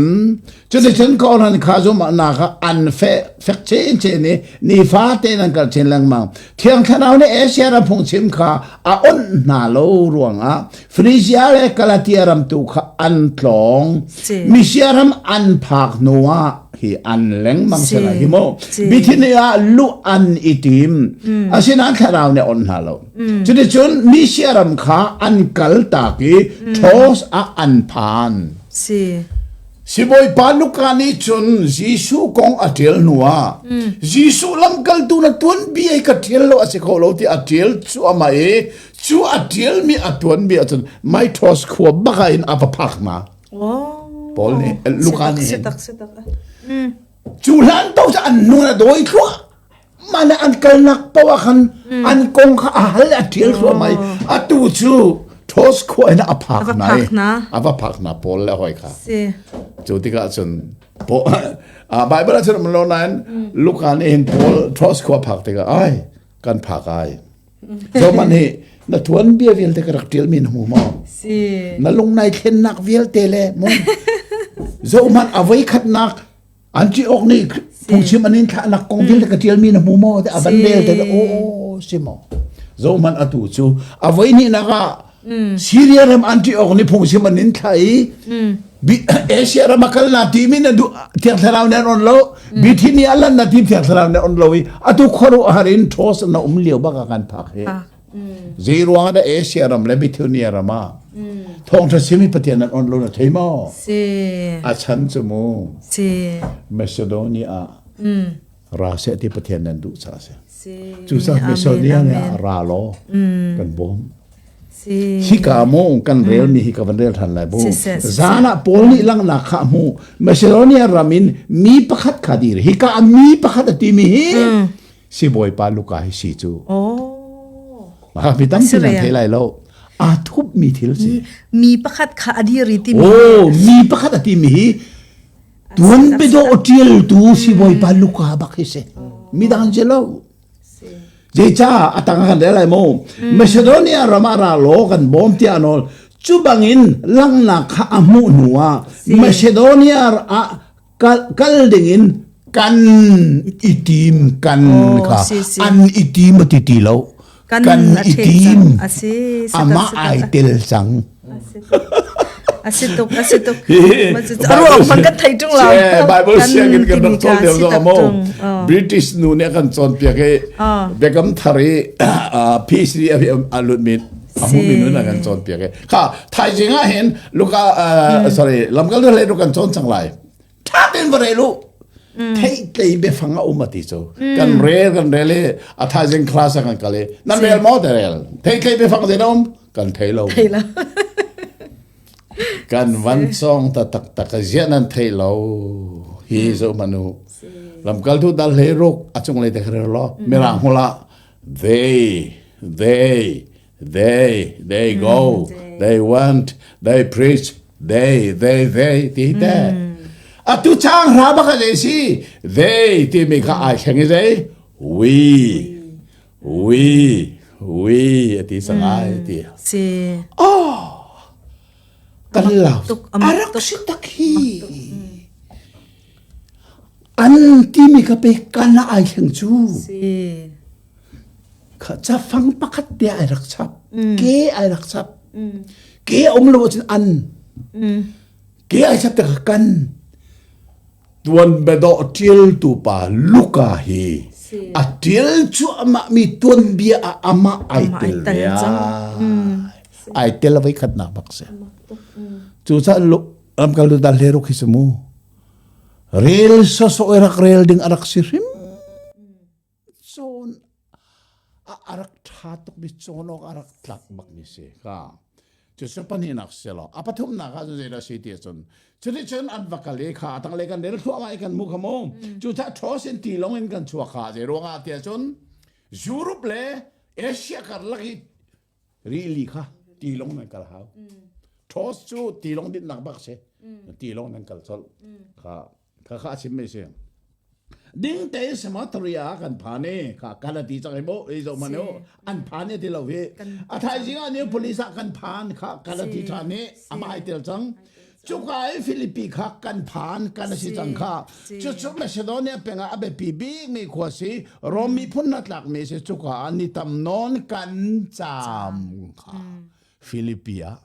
cuticun kawhhran kha zumhnak kha an fek fek chinchin i nifate in an kal chin lengmang thiang thlarau nih Asia ram phungchim kha a onh hna lo ruangah Phrygia le Galatia ram tu kha an tlawng Misia ram an phak hnuah hi an lengmang si lai hi mu Bithynia ah luh an i tim asinain thlarau nih a onh hna lo Cuticun Misia ram kha an kal tak i Troas ah an phan. Si. Sibawipa Luka nih cun Jesuh kong a ṭial hnuah Jesuh lamkaltu na tuanbia hi ka ṭial lo a si kho lo ti a ṭial cuahmah i cu a ṭialmi a tuanbia ahcun Maithros khua bak ah in a va phak hna. Oh. Paul nih Luka nih hin. Sitak, sitak. Cu hlan to cu an nu na dawi thluah. Mah an kalnak paoh ah khan an kong kha a hal a ṭial thluahmah i atu cu Ṭhos khua in a phak hna i a va phak hna Paul le hawi kha. Cu tikah cun Bible ah cun um lo nain Luka nih hin Paul Ṭhos khua phak tikah ai. Kan phak ai. Zoman hi na tuan bia vialte ka rak tial mi na hmu maw? Si. Na lung nai thlennak vialte le mu. Zohman a voi khatnak Antioch nih phungchim an in thlahnak kong vialte ka tial mi na hmu maw? Te a van rel te o si maw? Zohman atu cu a voi hnihnak ah Syria ram Antioch nih phungchim an in thlah i Asia ram a kal na timi na duh Thiang Thlarau nih an on lo Bithynia lan na ti Thiang Thlarau nih on lo i atu khuaruahhar in ṭhos na um lio bak ah kan phak hi. Zei ruang ah dah Asia ram le Bithynia ram ah thawngṭha chim hi Pathian an on lo na thei maw? Si. A chan cu mu. Si. Macedonia ah ra seh ti Pathian nan duh caah si. Si. Cucaah Macedonia ah ra law kan bawm. Si. Hika mu kan rel mi hi ka van rel than lai bu. Zan ah Paul nih langhnak kha hmu Macedonia ram in mi pakhat kha dir. Hika mi pakhat a ti mi hi sibawipa Luka hi si cu. Oh. Mi tampi nan thei lai lo. Aa thup mi thil si. Mi pakhat kha a dir i timi. Oh, mi pakhat a ti mi hi tuan bedo tial tu sibawipa Luka bak hi si. Midang si lo. Zeicah a tang kan rel lai mu. Macedonia ram ah ra law kan bawm tiah a nawl. Cu bangin langhnak kha a hmuh hnu ah Macedonia ah kal, kal dingin kan i tim kan kha an i tim ti ti lo kan i tim amah ai tel cang A si tuk, a si tuk. Ruang man kan thei tung lo. Bible sianginn kan rak cawn lio zong mo. British nu nih a kan cawnpiak i Biakam Thar i PhD a lut mi a hmu mi nun a kan cawnpiak i kha thaizing ah hin Luka sorry lamkal le kan cawn cang lai. Tha tein va rel u. Theitlei biafang a um a ti cu. Kan rel kan rel i a thaizing class ah kan kal i nan rel maw te rel. Theitlei biafang zei na um? Kan thei lo. Thei lo. Kan van cawng ta taktak ziah nan thei lo. Hi zo manu. Lamkaltu dal hlei ruk a cunglei te kha rel law mirang hmul ah they they they they go they went they preach they they they ti te atu chang hra bak a zei si they ti mi kha ai thleng i zei we we we ati sangai ti si oh kan lau arak si tak hi an timi ka pe kan ai thleng cu si Cafang pakhat te ai rak chap. Ke ai rak chap. Ke um lo ahcun an. Ke ai chap tikah kan. Tuan bedawh ṭialtu pa Luka hi a ṭial cuahmah mi tuanbia ah amah ai tel ve ai. Ai tel voi khatnak bak si. Cucaah lamkaltu dal hle ruk hi si mu. Rel sawsawh i rak rel ding a rak si hrim. Cawn a rak ṭha tukmi cawn awk a rak tlak bakmi si kha. Cucu pahnihnak si lo. A pathumnak ah cun zeidah si ti ahcun cuticun an va kal i kha a tanglei kan rel thluahmah i kan hmu kha mu. Cucaah ṭhaw sin tilawng in kan chuak kha zei ruangah ti ahcun Europe le Asia karlak i rili kha tilawng nan kal hau. Ṭhaws cu tilawng dinhnak bak si. Tilawng nan kal colh. Kha kha kha a chimmi si. Ding tein Samaria kan phan i kha kan ati cang i mu i zoh man u an phan i ti lo hi a thaizing ah New Police ah kan phan kha kan ati than i amah ai tel cang cuka i Philippi kha kan phan kan asi cang kha cucu Macedonia peng ah a biapi bik mi khua si Rom miphun na tlak mi si cuka ah ni tam nawn kan caam kha Philippi ah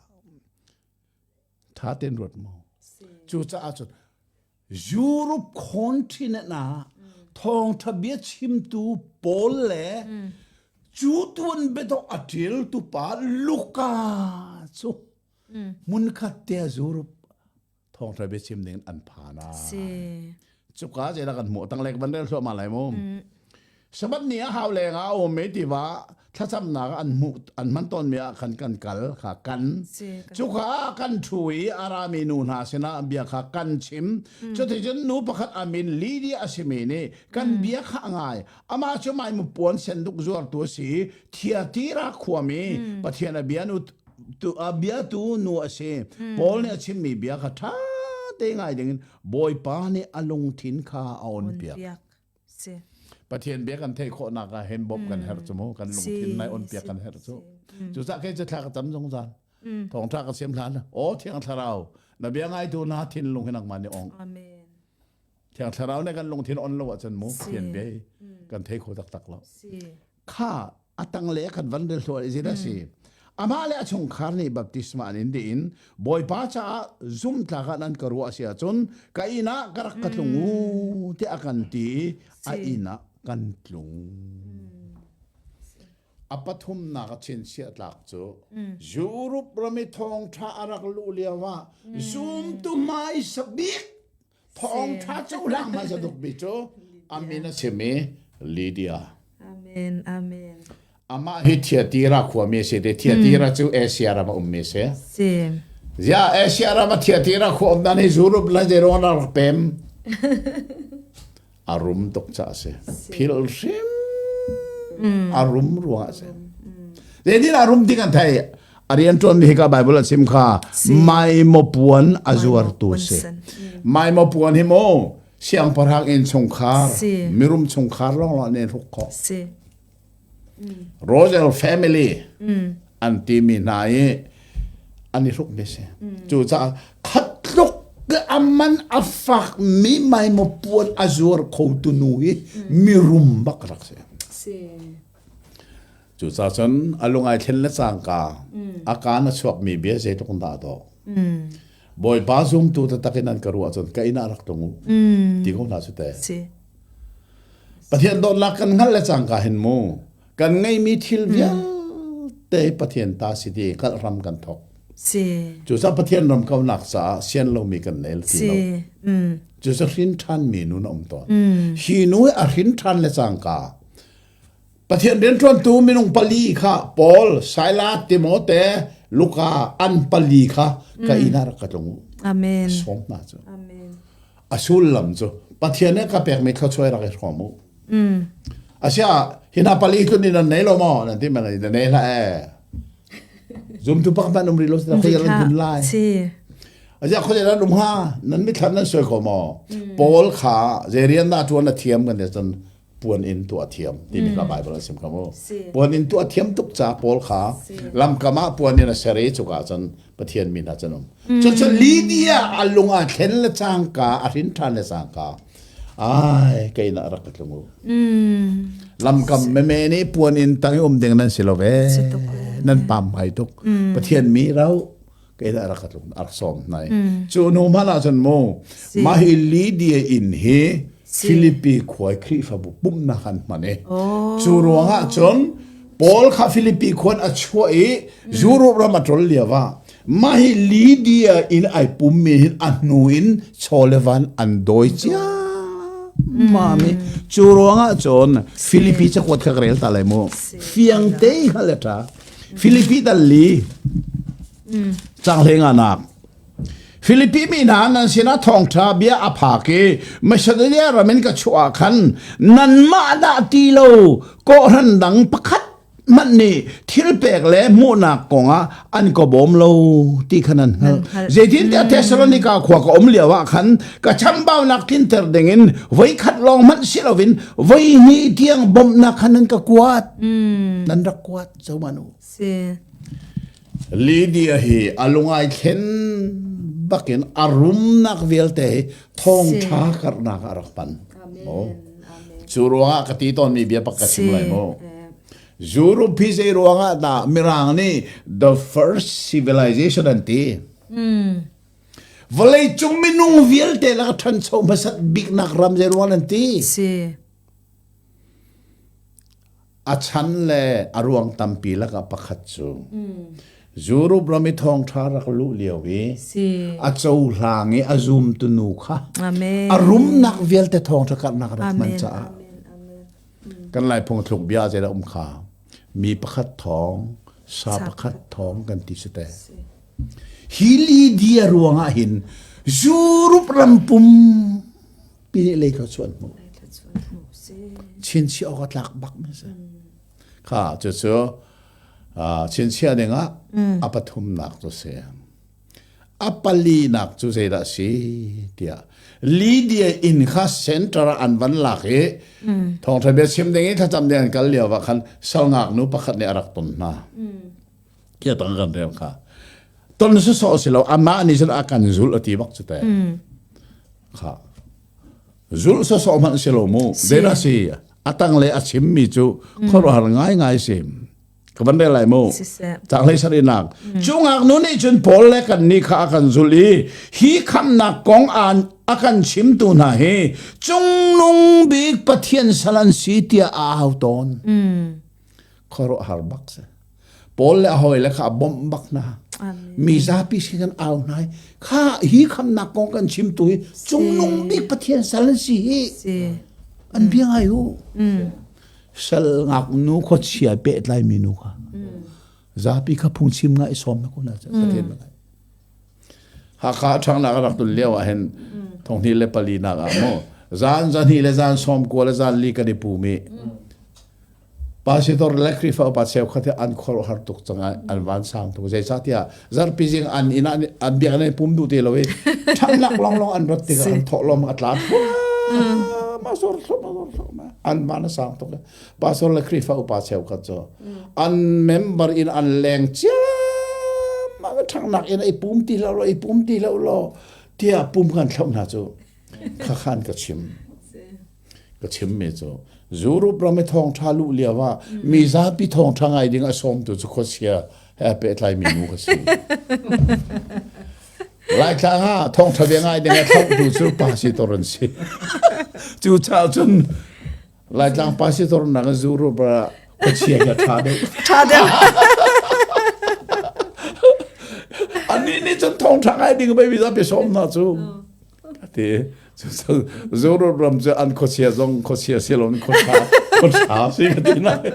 tha ten ruat mu cucaah cun Europe continent ah thawngtha bia chimtu Paul le cu tuan biadawh a ṭialtu pa Luka cu hmunkhat te Europe thawngtha bia chim ding an phan ah. Cuka zeidah kan hmuh tanglek van rel thluahmah lai mu. Sabbath ni ah hau leng ah a um i tiva thlacamnak an hmuh an hman tawnmi ah khan kan kal kha kan cuka ah kan ṭhu i a rami nu hna sinah bia kha kan chim cuticun nu pakhat a min Lydia a simi nih kan bia kha a ngai amah cu maimu puan senduk zuartu a si i Thiatira khuami Pathian a bia nu tu a biatu nu a si Paul nih a chimmi bia kha ṭha te ngai dingin Bawipa nih a lungthin kha a on piak Si. Pathian bia kan theih khawhnak ah hin bawmh kan herh cu mu kan lungthin nai on piak kan herh cu. Cucaah kei cu thla ka cam zungzal. Thawngtha ka siam hlan. Aw Thiang Thlarau na bia ngaitu na thinlung hi nangmah nih ong. Amen. Thiang Thlarau nih kan lungthin on lo ahcun mu Pathian bia hi kan thei kho taktak lo. Kha a tangle kan van rel hluan izin a si. Amah le a chungkhar nih baptisma an in dih in Bawipa caah zumtlak ah nan ka ruah si ahcun ka inn ah ka rak ka tlung u tiah a kan ti i a inn ah kan tlung. A pathumnak a chinchiah tlak cu Europe ram i thawngṭha a rak luh lio ah zumtu hmaisa bik thawngṭha cohlang hmasa tuk mi cu a min a chim i Lydia. Amen. Amen. Amah hi Thiatira khuami a si te. Thiatira cu Asia ram a ummi a si. Si. Zia Asia ram a Thiatira khua um dan hi Europe la zeruang rak pem. A rum tuk ca a si. Phil hrim a rum ruang a si. Zeitin a rum ti kan thei. A rian ṭuan mi hi ka Bible an sim kha maimaw puan a zuartu si. Maimaw puan hi mu siangpahrang inn chungkhar mirum chungkhar lawng lawng an hruk khawh. Royal family an timi hna i an i hruk mi si. Cucaah khat tluk a man a fak mi maimaw puan a zuar kho tu nu hi mirum bak rak si. Cucaah cun a lung ai thlen le cangka a kaan a chuakmi bia zeitluk in dah a dawh. Bawipa zumtu taktak in an ka ruah cun ka inn ah rak tlung u ti ko hna su te. Pathian dawtnak kan hngalh le cangka hin mu kan ngeimi thil vialte Pathian ta si ti hngalh hram kan thok. Si. Cucaah Pathian ram kaunak caah sian lomi kan nel ti lo. Cucaah hrin ṭhanmi nu na um tawn. Hi nu a hrin ṭhan le cangka Pathian rianṭuantu minung pali kha Paul, Silas, Timote, Luka an pali kha ka inn ah rak ka tlung u. Amen. Sawm hna cu. Amen. A sullam cu Pathian nih ka pekmi thluachuah rak i hrawm u. Asia hi hna pali tlun in nan nei lo maw? Nan ti man nan nei hlah ee. Zumtu pakhat nan um rih lo si khoi nan tlun lai. Si. Asia khoi nan um ha nan mithlam nan soi ko maw? Paul kha zei rian dah ṭuan a thiam kan ti cun puan in tuah thiam timi kha Bible an sim kha mu. Puan in tuah thiam tuk ca Paul kha lamkam ah puan in a ser i cuka cun Pathian mi hna cun um. Cucu Lydia a lung a thlen le cangka a hrin ṭhan le cangka ai kei na rak ka tlung u. Lamkam meme nih puan in tang i um ding nan si lo ve. Nan pam hai tuk. Pathian mi rau kei dah rak tlung rak sawm hnai cu nu hmanh ah cun mu mah hi Lydia inn hi Philippi khua Khrihfabu pumhnak an hman i cu ruangah cun Paul kha Philippi khuan a chuah i Europe ram a ṭol lio ah mah hi Lydia in ai pummi hin a hnu in chaw le van an dawi cia mami cu ruangah cun Philippi cakuat kha ka rel ta lai mu fiang te kha le ṭha Philippi dal li Canghlei nganak Filipi mi hna nan sinah thawngṭha bia a phak i Macedonia ram in ka chuah ah khan nanmah dah ti lo kawhhran dang pakhat hmanh nih thil pek le hmuhnak kongah an ka bawm lo ti kha nan hngalh. Zeitintiah Thessalonika khua ka um lio ah khan ka chambaunak tlinter dingin voikhat lawng hmanh si loin voihnih tiang bawmhnak kha nan ka kuat. Nan rak kuat zohmanh u. Si. Lydia hi a lungai thlen bakin a rumnak vialte hi thawngṭha karhnak ah a rak hman. Cu ruangah ka ti tawnmi bia pak ka chim lai mu. Europe hi zei ruangah dah Mirang nih the first civilization an ti. Vawleicung minung vialte lak ṭhancho hmasat biknak ram zei ruang an ti. Si. A chan le a ruang tampi lakah pakhat cu Europe ram i thawngṭha rak luh lio i a cohlang i a zumtu nu kha a rumnak vialte thawngṭha karhnak rak hman caah kan Lai phungthluk bia zeidah um kha mi pakhat thawng sa pakhat thawng kan ti si te hi Lydia ruangah hin Europe ram pum pi nih lei thluachuah an hmuh. Chinchiah awk a tlak bak mi si. Kha cucu chinchiah ding ah a pathumnak cu si. A palinak cu zeidah a si tiah Lydia inn kha center ah an van lak i thawngṭha bia chim ding i thlacam ding an kal lio ah khan sal ngaknu pakhat nih a rak ton hna. Kia tang kan rel kha. Ton sawsawh si lo amah nih cun a kan zulh a ti bak cu te. Kha. Zulh sawsawh hmanh si lo mu. Zeidah si? A tang le a chimmi cu khuaruahhar ngaingai si. Ka van rel lai mu. Cang hlei sarihnak. Cu ngaknu nih cun Paul le kan nih kha a kan zulh i hi khamnak kong an a kan chimtu hna hi cungnung bik Pathian sal an si tiah a au tawn. Khuaruahhar bak si. Paul le a hawile kha a bawmh bak hna. Mi zapi sin kan au hna i kha hi khamnak kong kan chimtu hi cungnung bik Pathian sal an si hi. An bia ngai u. Sal ngaknu khuachia pehtlai mi nu kha zapi kha phungchim ngai sawm na ko na Pathian ngai. Hakha ṭhangnak a rak tun lio ah hin thonghnih le pali nak ah mu zan zan le zan sawm kua le zan li kan i pum i Pastor le Khrihfa upa cheukhat hi an khuaruahhar tuk cang an van sang tuk zeicahtiah zarhpi zing an inn ah an biakinn an pum duh ti lo i ṭhatnak lawnglawng an rat tikah an thawhlawm a tla ma zor thluahmah zor thluahmah an van a sang tuk pastor le Khrihfa upa cheukhat cu an member in an leng ciammam ṭhangnak in i pum ti lo i pum ti lo law tiah pum kan thlauh hna cu kha khan ka chim Ka chimmi cu Europe ram i thawngṭha luh lio ah mi zapi thawngṭha ngai ding a sawmtu cu khuachia he a pehtlaimi nu ka si. Laitlang ah thawngṭha bia ngai ding a thlauhtu cu pasitor an si. Cucaah cun Laitlang pasitor nak in Europe ah khuachia hi a ṭha deuh. Ṭha deuh. Anih nih cun thawngṭha ngai ding pei mi zapi sawm hna cu. Ti Zorot ram cu an khuachia zong khuachia si lo khuaṭha khuaṭha si ka ti nai.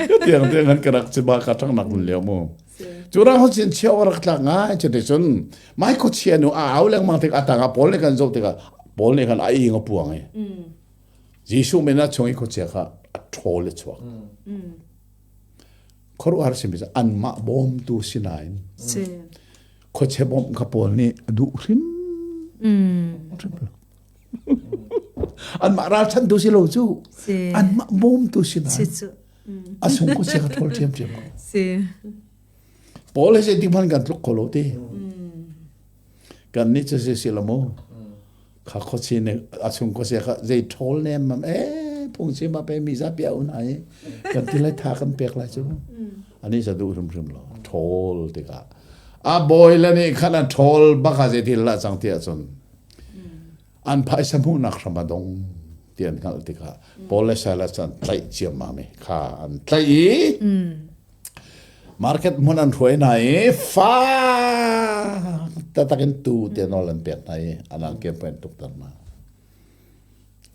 Ka tiang tiang an ka rak ci ba ka ṭang nak lio mu. Cu rang ho chin chio rak tlak ngai cu ti cun mai khuachia nu a au lengmang tik atang ah Paul nih kan zoh tikah Paul nih khan a ing a puang i Jesuh min ah chung i khuachia kha a ṭhawl i chuak. Khuaruahhar simi cu anmah bawmtu si nain khuachia bawmh kha Paul nih a duh hrim hrim lo. Anmah ralchantu si lo cu anmah bawmtu si nain a sung khuachia kha ṭhawl ṭhiamṭhiam ko. Paul he zeitik hmanh kan tluk kho lo ti. Kan nih cu si si lo mu. Kha khuachi nih a chung khuasia kha zei ṭhawl nem mam e phungchim ah pe mi zapi a un ai kan ti lai tha kan pek lai cu. Ani sa duh hrimhrim lo. Ṭhawl tikah a bawi le nih khan a ṭhawl bak ah zei thil lah cang ti ahcun an phaisa hmuhnak hram a dong ti an hngalh tikah Paul le Silas an tlaih ciammam i kha an tlaih i Market hmun an hruai hna i fak taktak in tu te nawl an pek hna i an angki an pen tukter hna.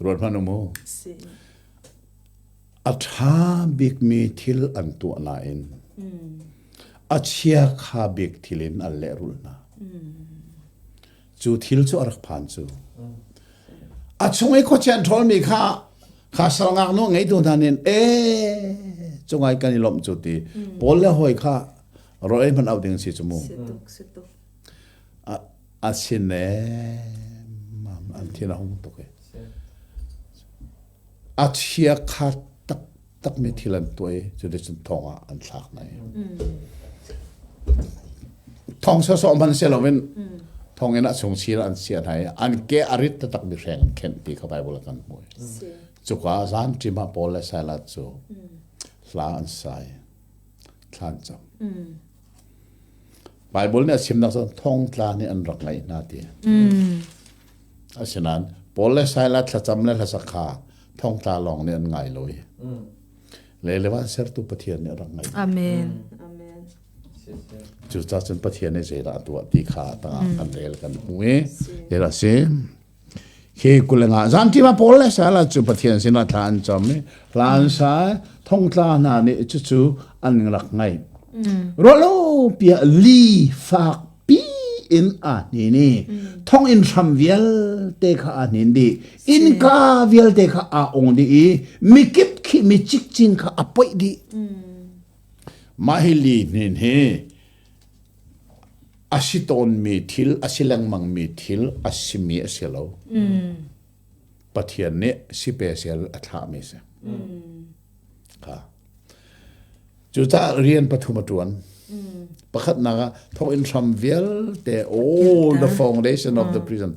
Ruat hmanh u mu. A ṭha bikmi thil an tuah nain a chia kha bik thil in an lehrulh hna. Cu thil cu a rak phan cu. A chung i khuachia an ṭhawlmi kha kha sal ngaknu a ngeitu hna nih e cungai kan i lawmh cu ti Paul le hawi kha rawl ei hmanh auh ding si cu mu. A sin e an thin a hung tuk i. A chia kha taktakmi thil an tuah i cuticun thong ah an thlak hna i thong sawsawh hmanh si loin thonginn ah chungchir an chiah hna i an ke a rit taktakmi hreng an khenh ti kha Bible ah kan hmuh cuka zan ṭim ah Paul le Silas cu hla an sai thla an cam Bible nih a chimnak cu thongtla nih an rak ngaih hna ti Asinain Paul le Silas thlacam le hlasak kha thongtla lawng nih an ngai lo i le le van sertu Pathian nih a rak ngaih. Amen. Amen. Cucaah cun Pathian nih zeidah a tuah ti kha tangah kan rel kan hmu i zeidah si khi kulenga zanṭim ah Paul le Silas cu Pathian sinah thla an cam i hla an sa thongtla hna nih cucu an rak ngaih. Ruahlo piah li fak pi in aa hnin i thonginn hram vialte kha aa hnin dih innka vialte kha aa ong dih i mikip khi mi cikcin kha a poih dih mah hi li hnin hi. A si tawnmi thil, a si lengmangmi thil a simi a si lo. Pathian nih sipesial a thlahmi si. Kha. Cucaah rian pathum a ṭuan. Pakhatnak ah thonginn hram vialte all the foundation of the prison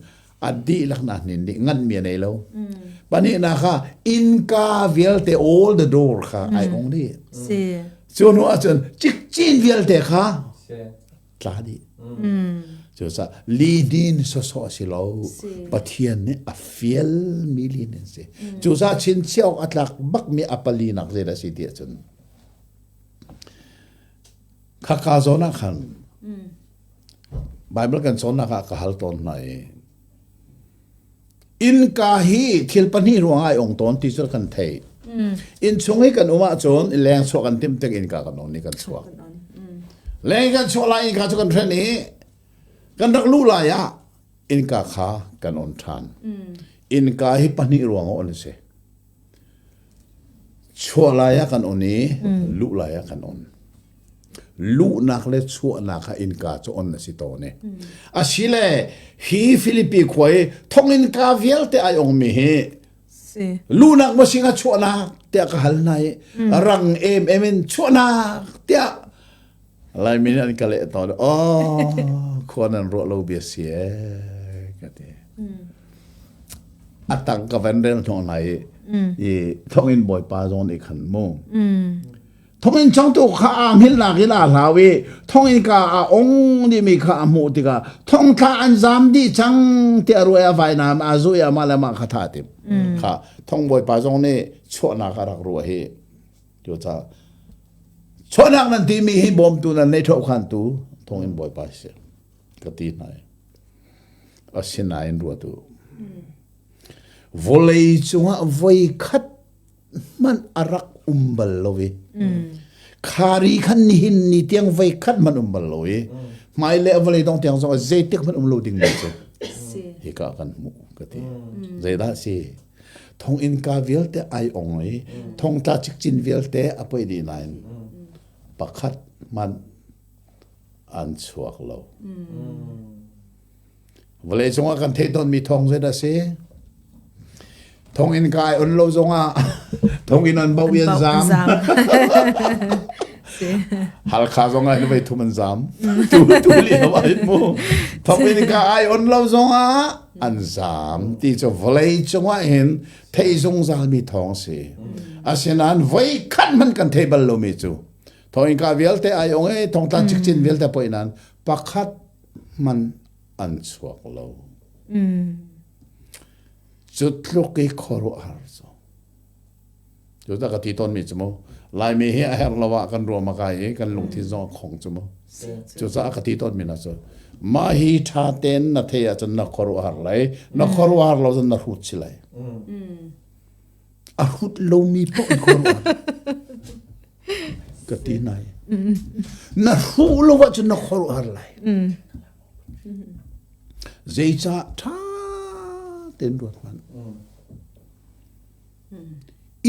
a dihlak nak nin nih nganmi a nei lo. Pahnihnak ah innka vialte all the door kha ai ong dih. Cu hnu ahcun cikcin vialte kha tla dih. Cucaah lihnin sawsawh a si lo. Pathian nih a fialmi lihnin si. Cucaah chinchiah awk a tlak bakmi a palinak zeidah a si ti ahcun khaka zawn ah khan Bible kan cawnnak ah ka hal tawn hna i Innka hi thil pahnih ruangah ai ong tawn ti cu kan theih. Inn chung i kan um ahcun leng chuah kan timh tik innka kan on i kan chuak. Leng kan chuah lai innka cu kan hren i kan rak luh lai ah innka kha kan on ṭhan. Innka hi pahnih ruangah on a si. Chuah lai ah kan on i luh lai ah kan on. Luhnak le chuahnak ah innka cu on a si tawn i. Asile hi Filipi khua i thonginn ka vialte ai ongmi hi luhnak maw singa chuahnak tiah ka hal hna i rang em em in chuahnak tiah Laimi nih an ka leh tawn. Oh, khua nan ruah lo bia si ee ka ti. A tang ka van rel hnawh hna i i thonginn bawipa zong nih khan mu. Thonginn changtu kha aa hngilhnak in aa hlau i thonginn ka a ong dihmi kha a hmuh tikah thongthla an zam dih cang tiah ruah i a vainam aa zuh i amah le amah kha thah a timh. Kha thong bawipa zong nih chuahnak a rak ruah hi Cucaah chuahnak nan timi hi bawmtu nan nei ṭhohkhantu thonginn bawipa si ka ti hna i asinain ruat u. Vawlei cungah voi khat hmanh a rak um bal lo i khari khan nihin ni tiang voi khat hmanh um bal lo i hmai le vawlei dong tiang zong zeitik hmanh um lo ding mi cu hika kan hmuh ka ti. Zeidah si? Thonginn ka vialte ai ong i thongtla cikcin vialte a poih dih nain pakhat hmanh an chuak lo. Vawlei cungah kan theih tawnmi thawng zeidah a si? Thonginn ka ai on lo zongah thonginn an bauh i an zaam. Halkha zongah hin voi thum an zaam. Tu tu lio ah hin mu. Thonginn ka ai on lo zongah an zaam ti cu vawlei cungah hin thei zungzalmi thawng si. Asinain voi khat hmanh kan thei bal lomi cu thonginn ka vialte ai ong i thongtla cikcin vialte poi nan pakhat hmanh an chuak lo. Cu tluk i khuaruahhar cu. Cu ta ka ti tawnmi cu mu. Laimi hi a herh lo ah kan ruam a kai i kan lungthin zong a khong cu mu. Cucaah ka ti tawnmi na cu mah hi ṭha tein na thei ahcun na khuaruahhar lai, na khuaruahhar lo cun na hrut si lai. A hrut lomi paoh in khuaruahhar. Ka ti nai. Na hruh lo ahcun na khuaruahhar lai. Zeicah ṭha tein ruat hmanh.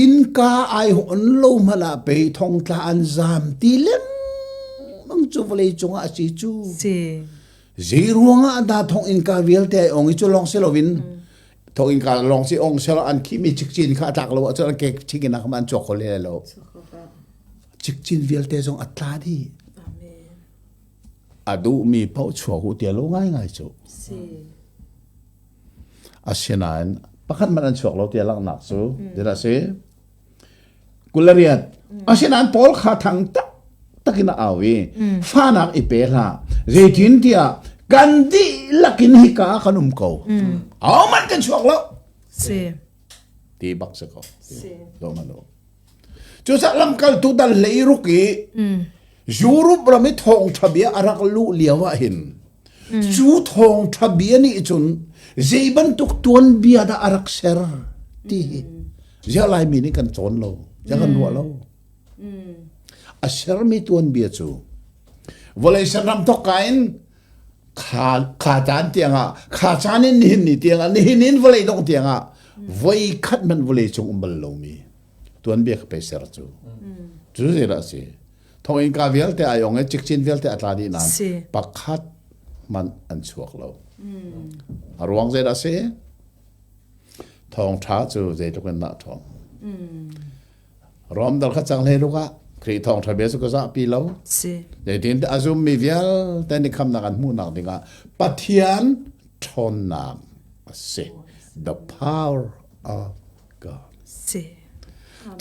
Innka ai on lo hmanh ah pei thongtla an zaam ti lengmang cu vawlei cungah a si cu. Si. Zei ruangah dah thong innka vialte ai ong i cu lawng si loin thong innka lawng si ong selaw an khihmi cikcin kha a tlak lo ahcun an ke chingin ah an chuak kho le lo. Cikcin vialte zong a tla dih. A duhmi paoh chuak u tia lo ngaingai cu. Si. Asinain pakhat hmanh an chuak lo tiah langhnak cu zeidah a si? 28. Asinain Paul kha thang taktak in a au i fahnak i pe hlah. Zeitin tiah kan dihlak in hika ah kan um ko. Ahohmanh kan chuak lo. Si. Ti bak si ko. Zohhmanh u. Cucaah lamkaltu dal hleiruk i Europe ram i thawngṭha bia a rak luh lio ah hin cu thawngṭha bia nih cun zei bantuk tuanbia dah a rak ser ti hi ziah Laimi nih kan cawn lo, ziah kan ruah lo. A sermi tuanbia cu vawlei ser ram thawk ka in kha kha caan tiangah kha caan in nihin ni tiangah nihin in vawlei dongh tiangah voi khat hmanh vawlei cung um bal lomi tuanbia ka pe ser cu cu zeidah a si thonginn ka vialte ai ong i cikcin vialte a tla dih nain pakhat hmanh an chuak lo. A ruang zeidah a si? Thawngṭha cu zeitluk in dah ṭhawng. Rom dal kha cang hlei luk ah Khrih thawngṭha bia cu ka zahpi lo. Si. Zeitin a zummi vialte nih khamnak an hmuhnak dingah Pathian ṭhawnnak a si. The power of God. Si.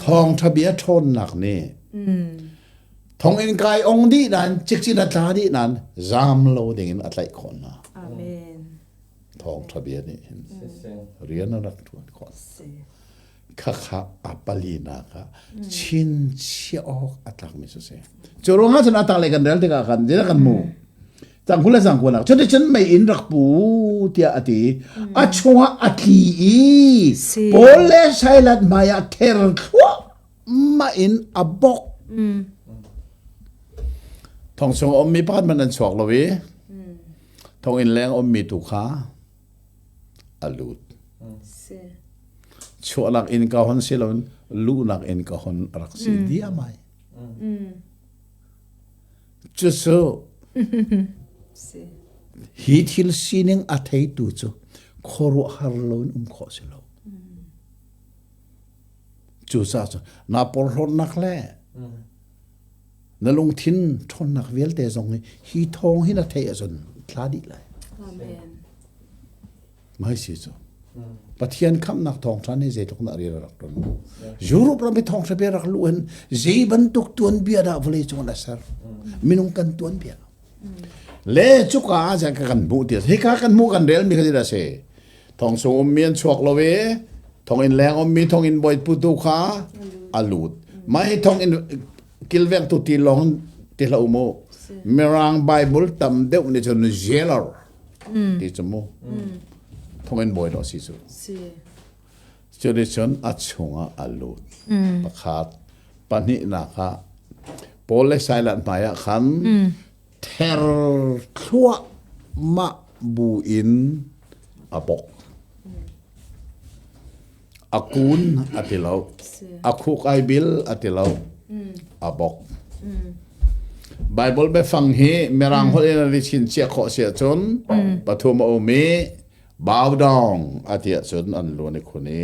Thawngṭha bia ṭhawnnak nih thonginn kai ong dih nan cikcin a tla dih nan zaam lo dingin a tlaih khawh hna. Amen. Thawngṭha bia nih hin rian a rak ṭuan khawh. Khakha a palinak ah chinchiah awk a tlakmi cu si. Cu ruangah cun a tanglei kan rel tikah khan zeidah kan hmu? Cang kul le cang kuanak cuti cun mei in rak pu tiah a ti. A chungah a tli i Paul le Silas hmai ah ther thluahmah in a bok. Thong chung a ummi pakhat hmanh an chuak lo i thonginn leng a ummi tu kha a lut. Chuahnak inn ka hon si loin luhnak inn ka hon rak si diam ai. Cucu hi thil sining a theitu cu khuaruahhar loin um khawh si lo. Cucaah cun naa porhlawtnak le na lungthin ṭhawnnak vialte zong hi hi thawng hi na theih ahcun thla dih lai. Amen. Mai si cu. Pathian khamhnak thawngṭha nih zeitluk dah rian a rak ṭuan. Europe ram i thawngṭha bia rak luh in zei bantuk tuanbia dah vawlei cung a ser. Minung kan tuanbia. Le cuka ah kan kan hmuh ti hika kan hmuh kan rel mi kha ti si. Thong sung ummi an chuak lo i thonginn leng ummi thonginn bawi putu kha a lut. Mah hi thonginn kilvengtu ti lawng ti hlah u mu. Mirang Bible tam deuh nih cun jailer ti cu mu. Thonginn bawi dawh si cu. Cuticun a chungah a lut. Pakhat pahnihnak ah Paul le Silas hmaiah khan ther thluahmah bu in a bok. A kun a ti lo. A khuk ai bil a ti lo. A bok. Bible biafang hi Mirang holh in an i chinchiah khawh si ahcun pathum a um i bow down a ti ahcun an luan i khun i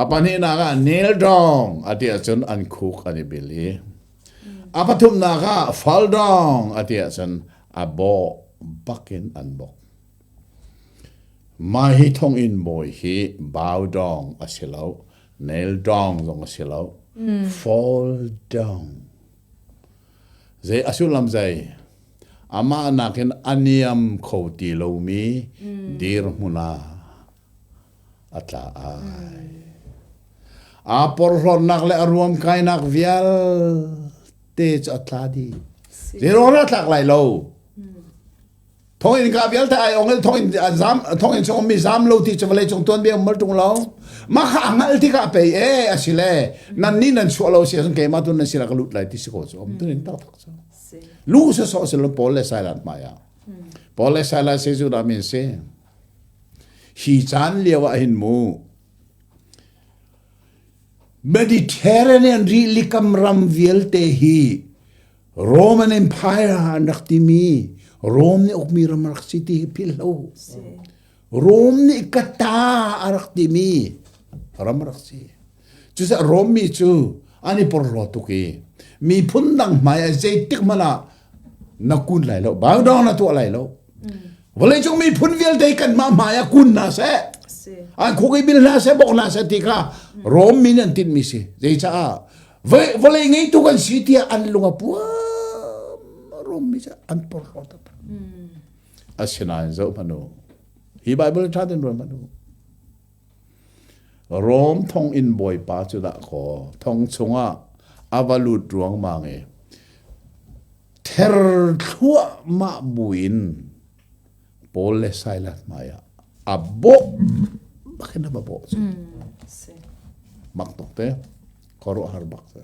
a pahnihnak ah kneel down a ti ahcun an khuk an i bil i A pathumnak ah fall down a ti ahcun a bawh bakin an bok. Mah hi thonginn bawi hi bow down a si lo, nail down zong a si lo, fall down. Zei a sullam zei? Amah nakin a niam kho ti lomi dirhmun ah a tla ai. Aa porhlawtnak le a ruamkainak vialte cu a tla dih. Zeiruang ah tlak lai lo. Thonginn ka vialte ai ong in thonginn zam thonginn chung ummi zam lo ti cu vawlei cung tuanbia um bal ṭung lo. Mah kha a hngalh tikah pei e a si le nan nih nan chuah lo si ahcun keimah tu nan sinah ka lut lai ti si ko cu um tunin taktak cu. Lu se sawh si lo Paul le Silas hmai ah. Paul le Silas si Judah min si. Hi caan lio ah hin mu Mediterranean rilikam ram vialte hi Roman Empire an rak timi Rome nih ukmi ram rak si ti hi philh lo. Rome nih ka ta a rak timi ram rak si. Cucaah Rome mi cu an i porhlaw tuk i miphun dang hmai ah zeitik hmanh ah na kun lai lo, bow down na tuah lai lo. Vawleicung miphun vialte kanmah hmai ah kun hna seh. An khuk i bil hna seh, bok hna seh ti kha Rom mi nih an tinhmi si. Zeicaah vawlei ngeitu kan si tiah an lung a puam. Rom mi cu an porhlaw taktak. Asinain zoh hmanh u. Hi Bible ṭha tein ruat hmanh u. Rom thonginn bawipa cu dah kaw thong chungah a va lut ruangmang i ther thluahmah buin Paul le Silas hmaiah a bawh bakin a va bawh cu. Mak tuk te, khuaruahhar bak te.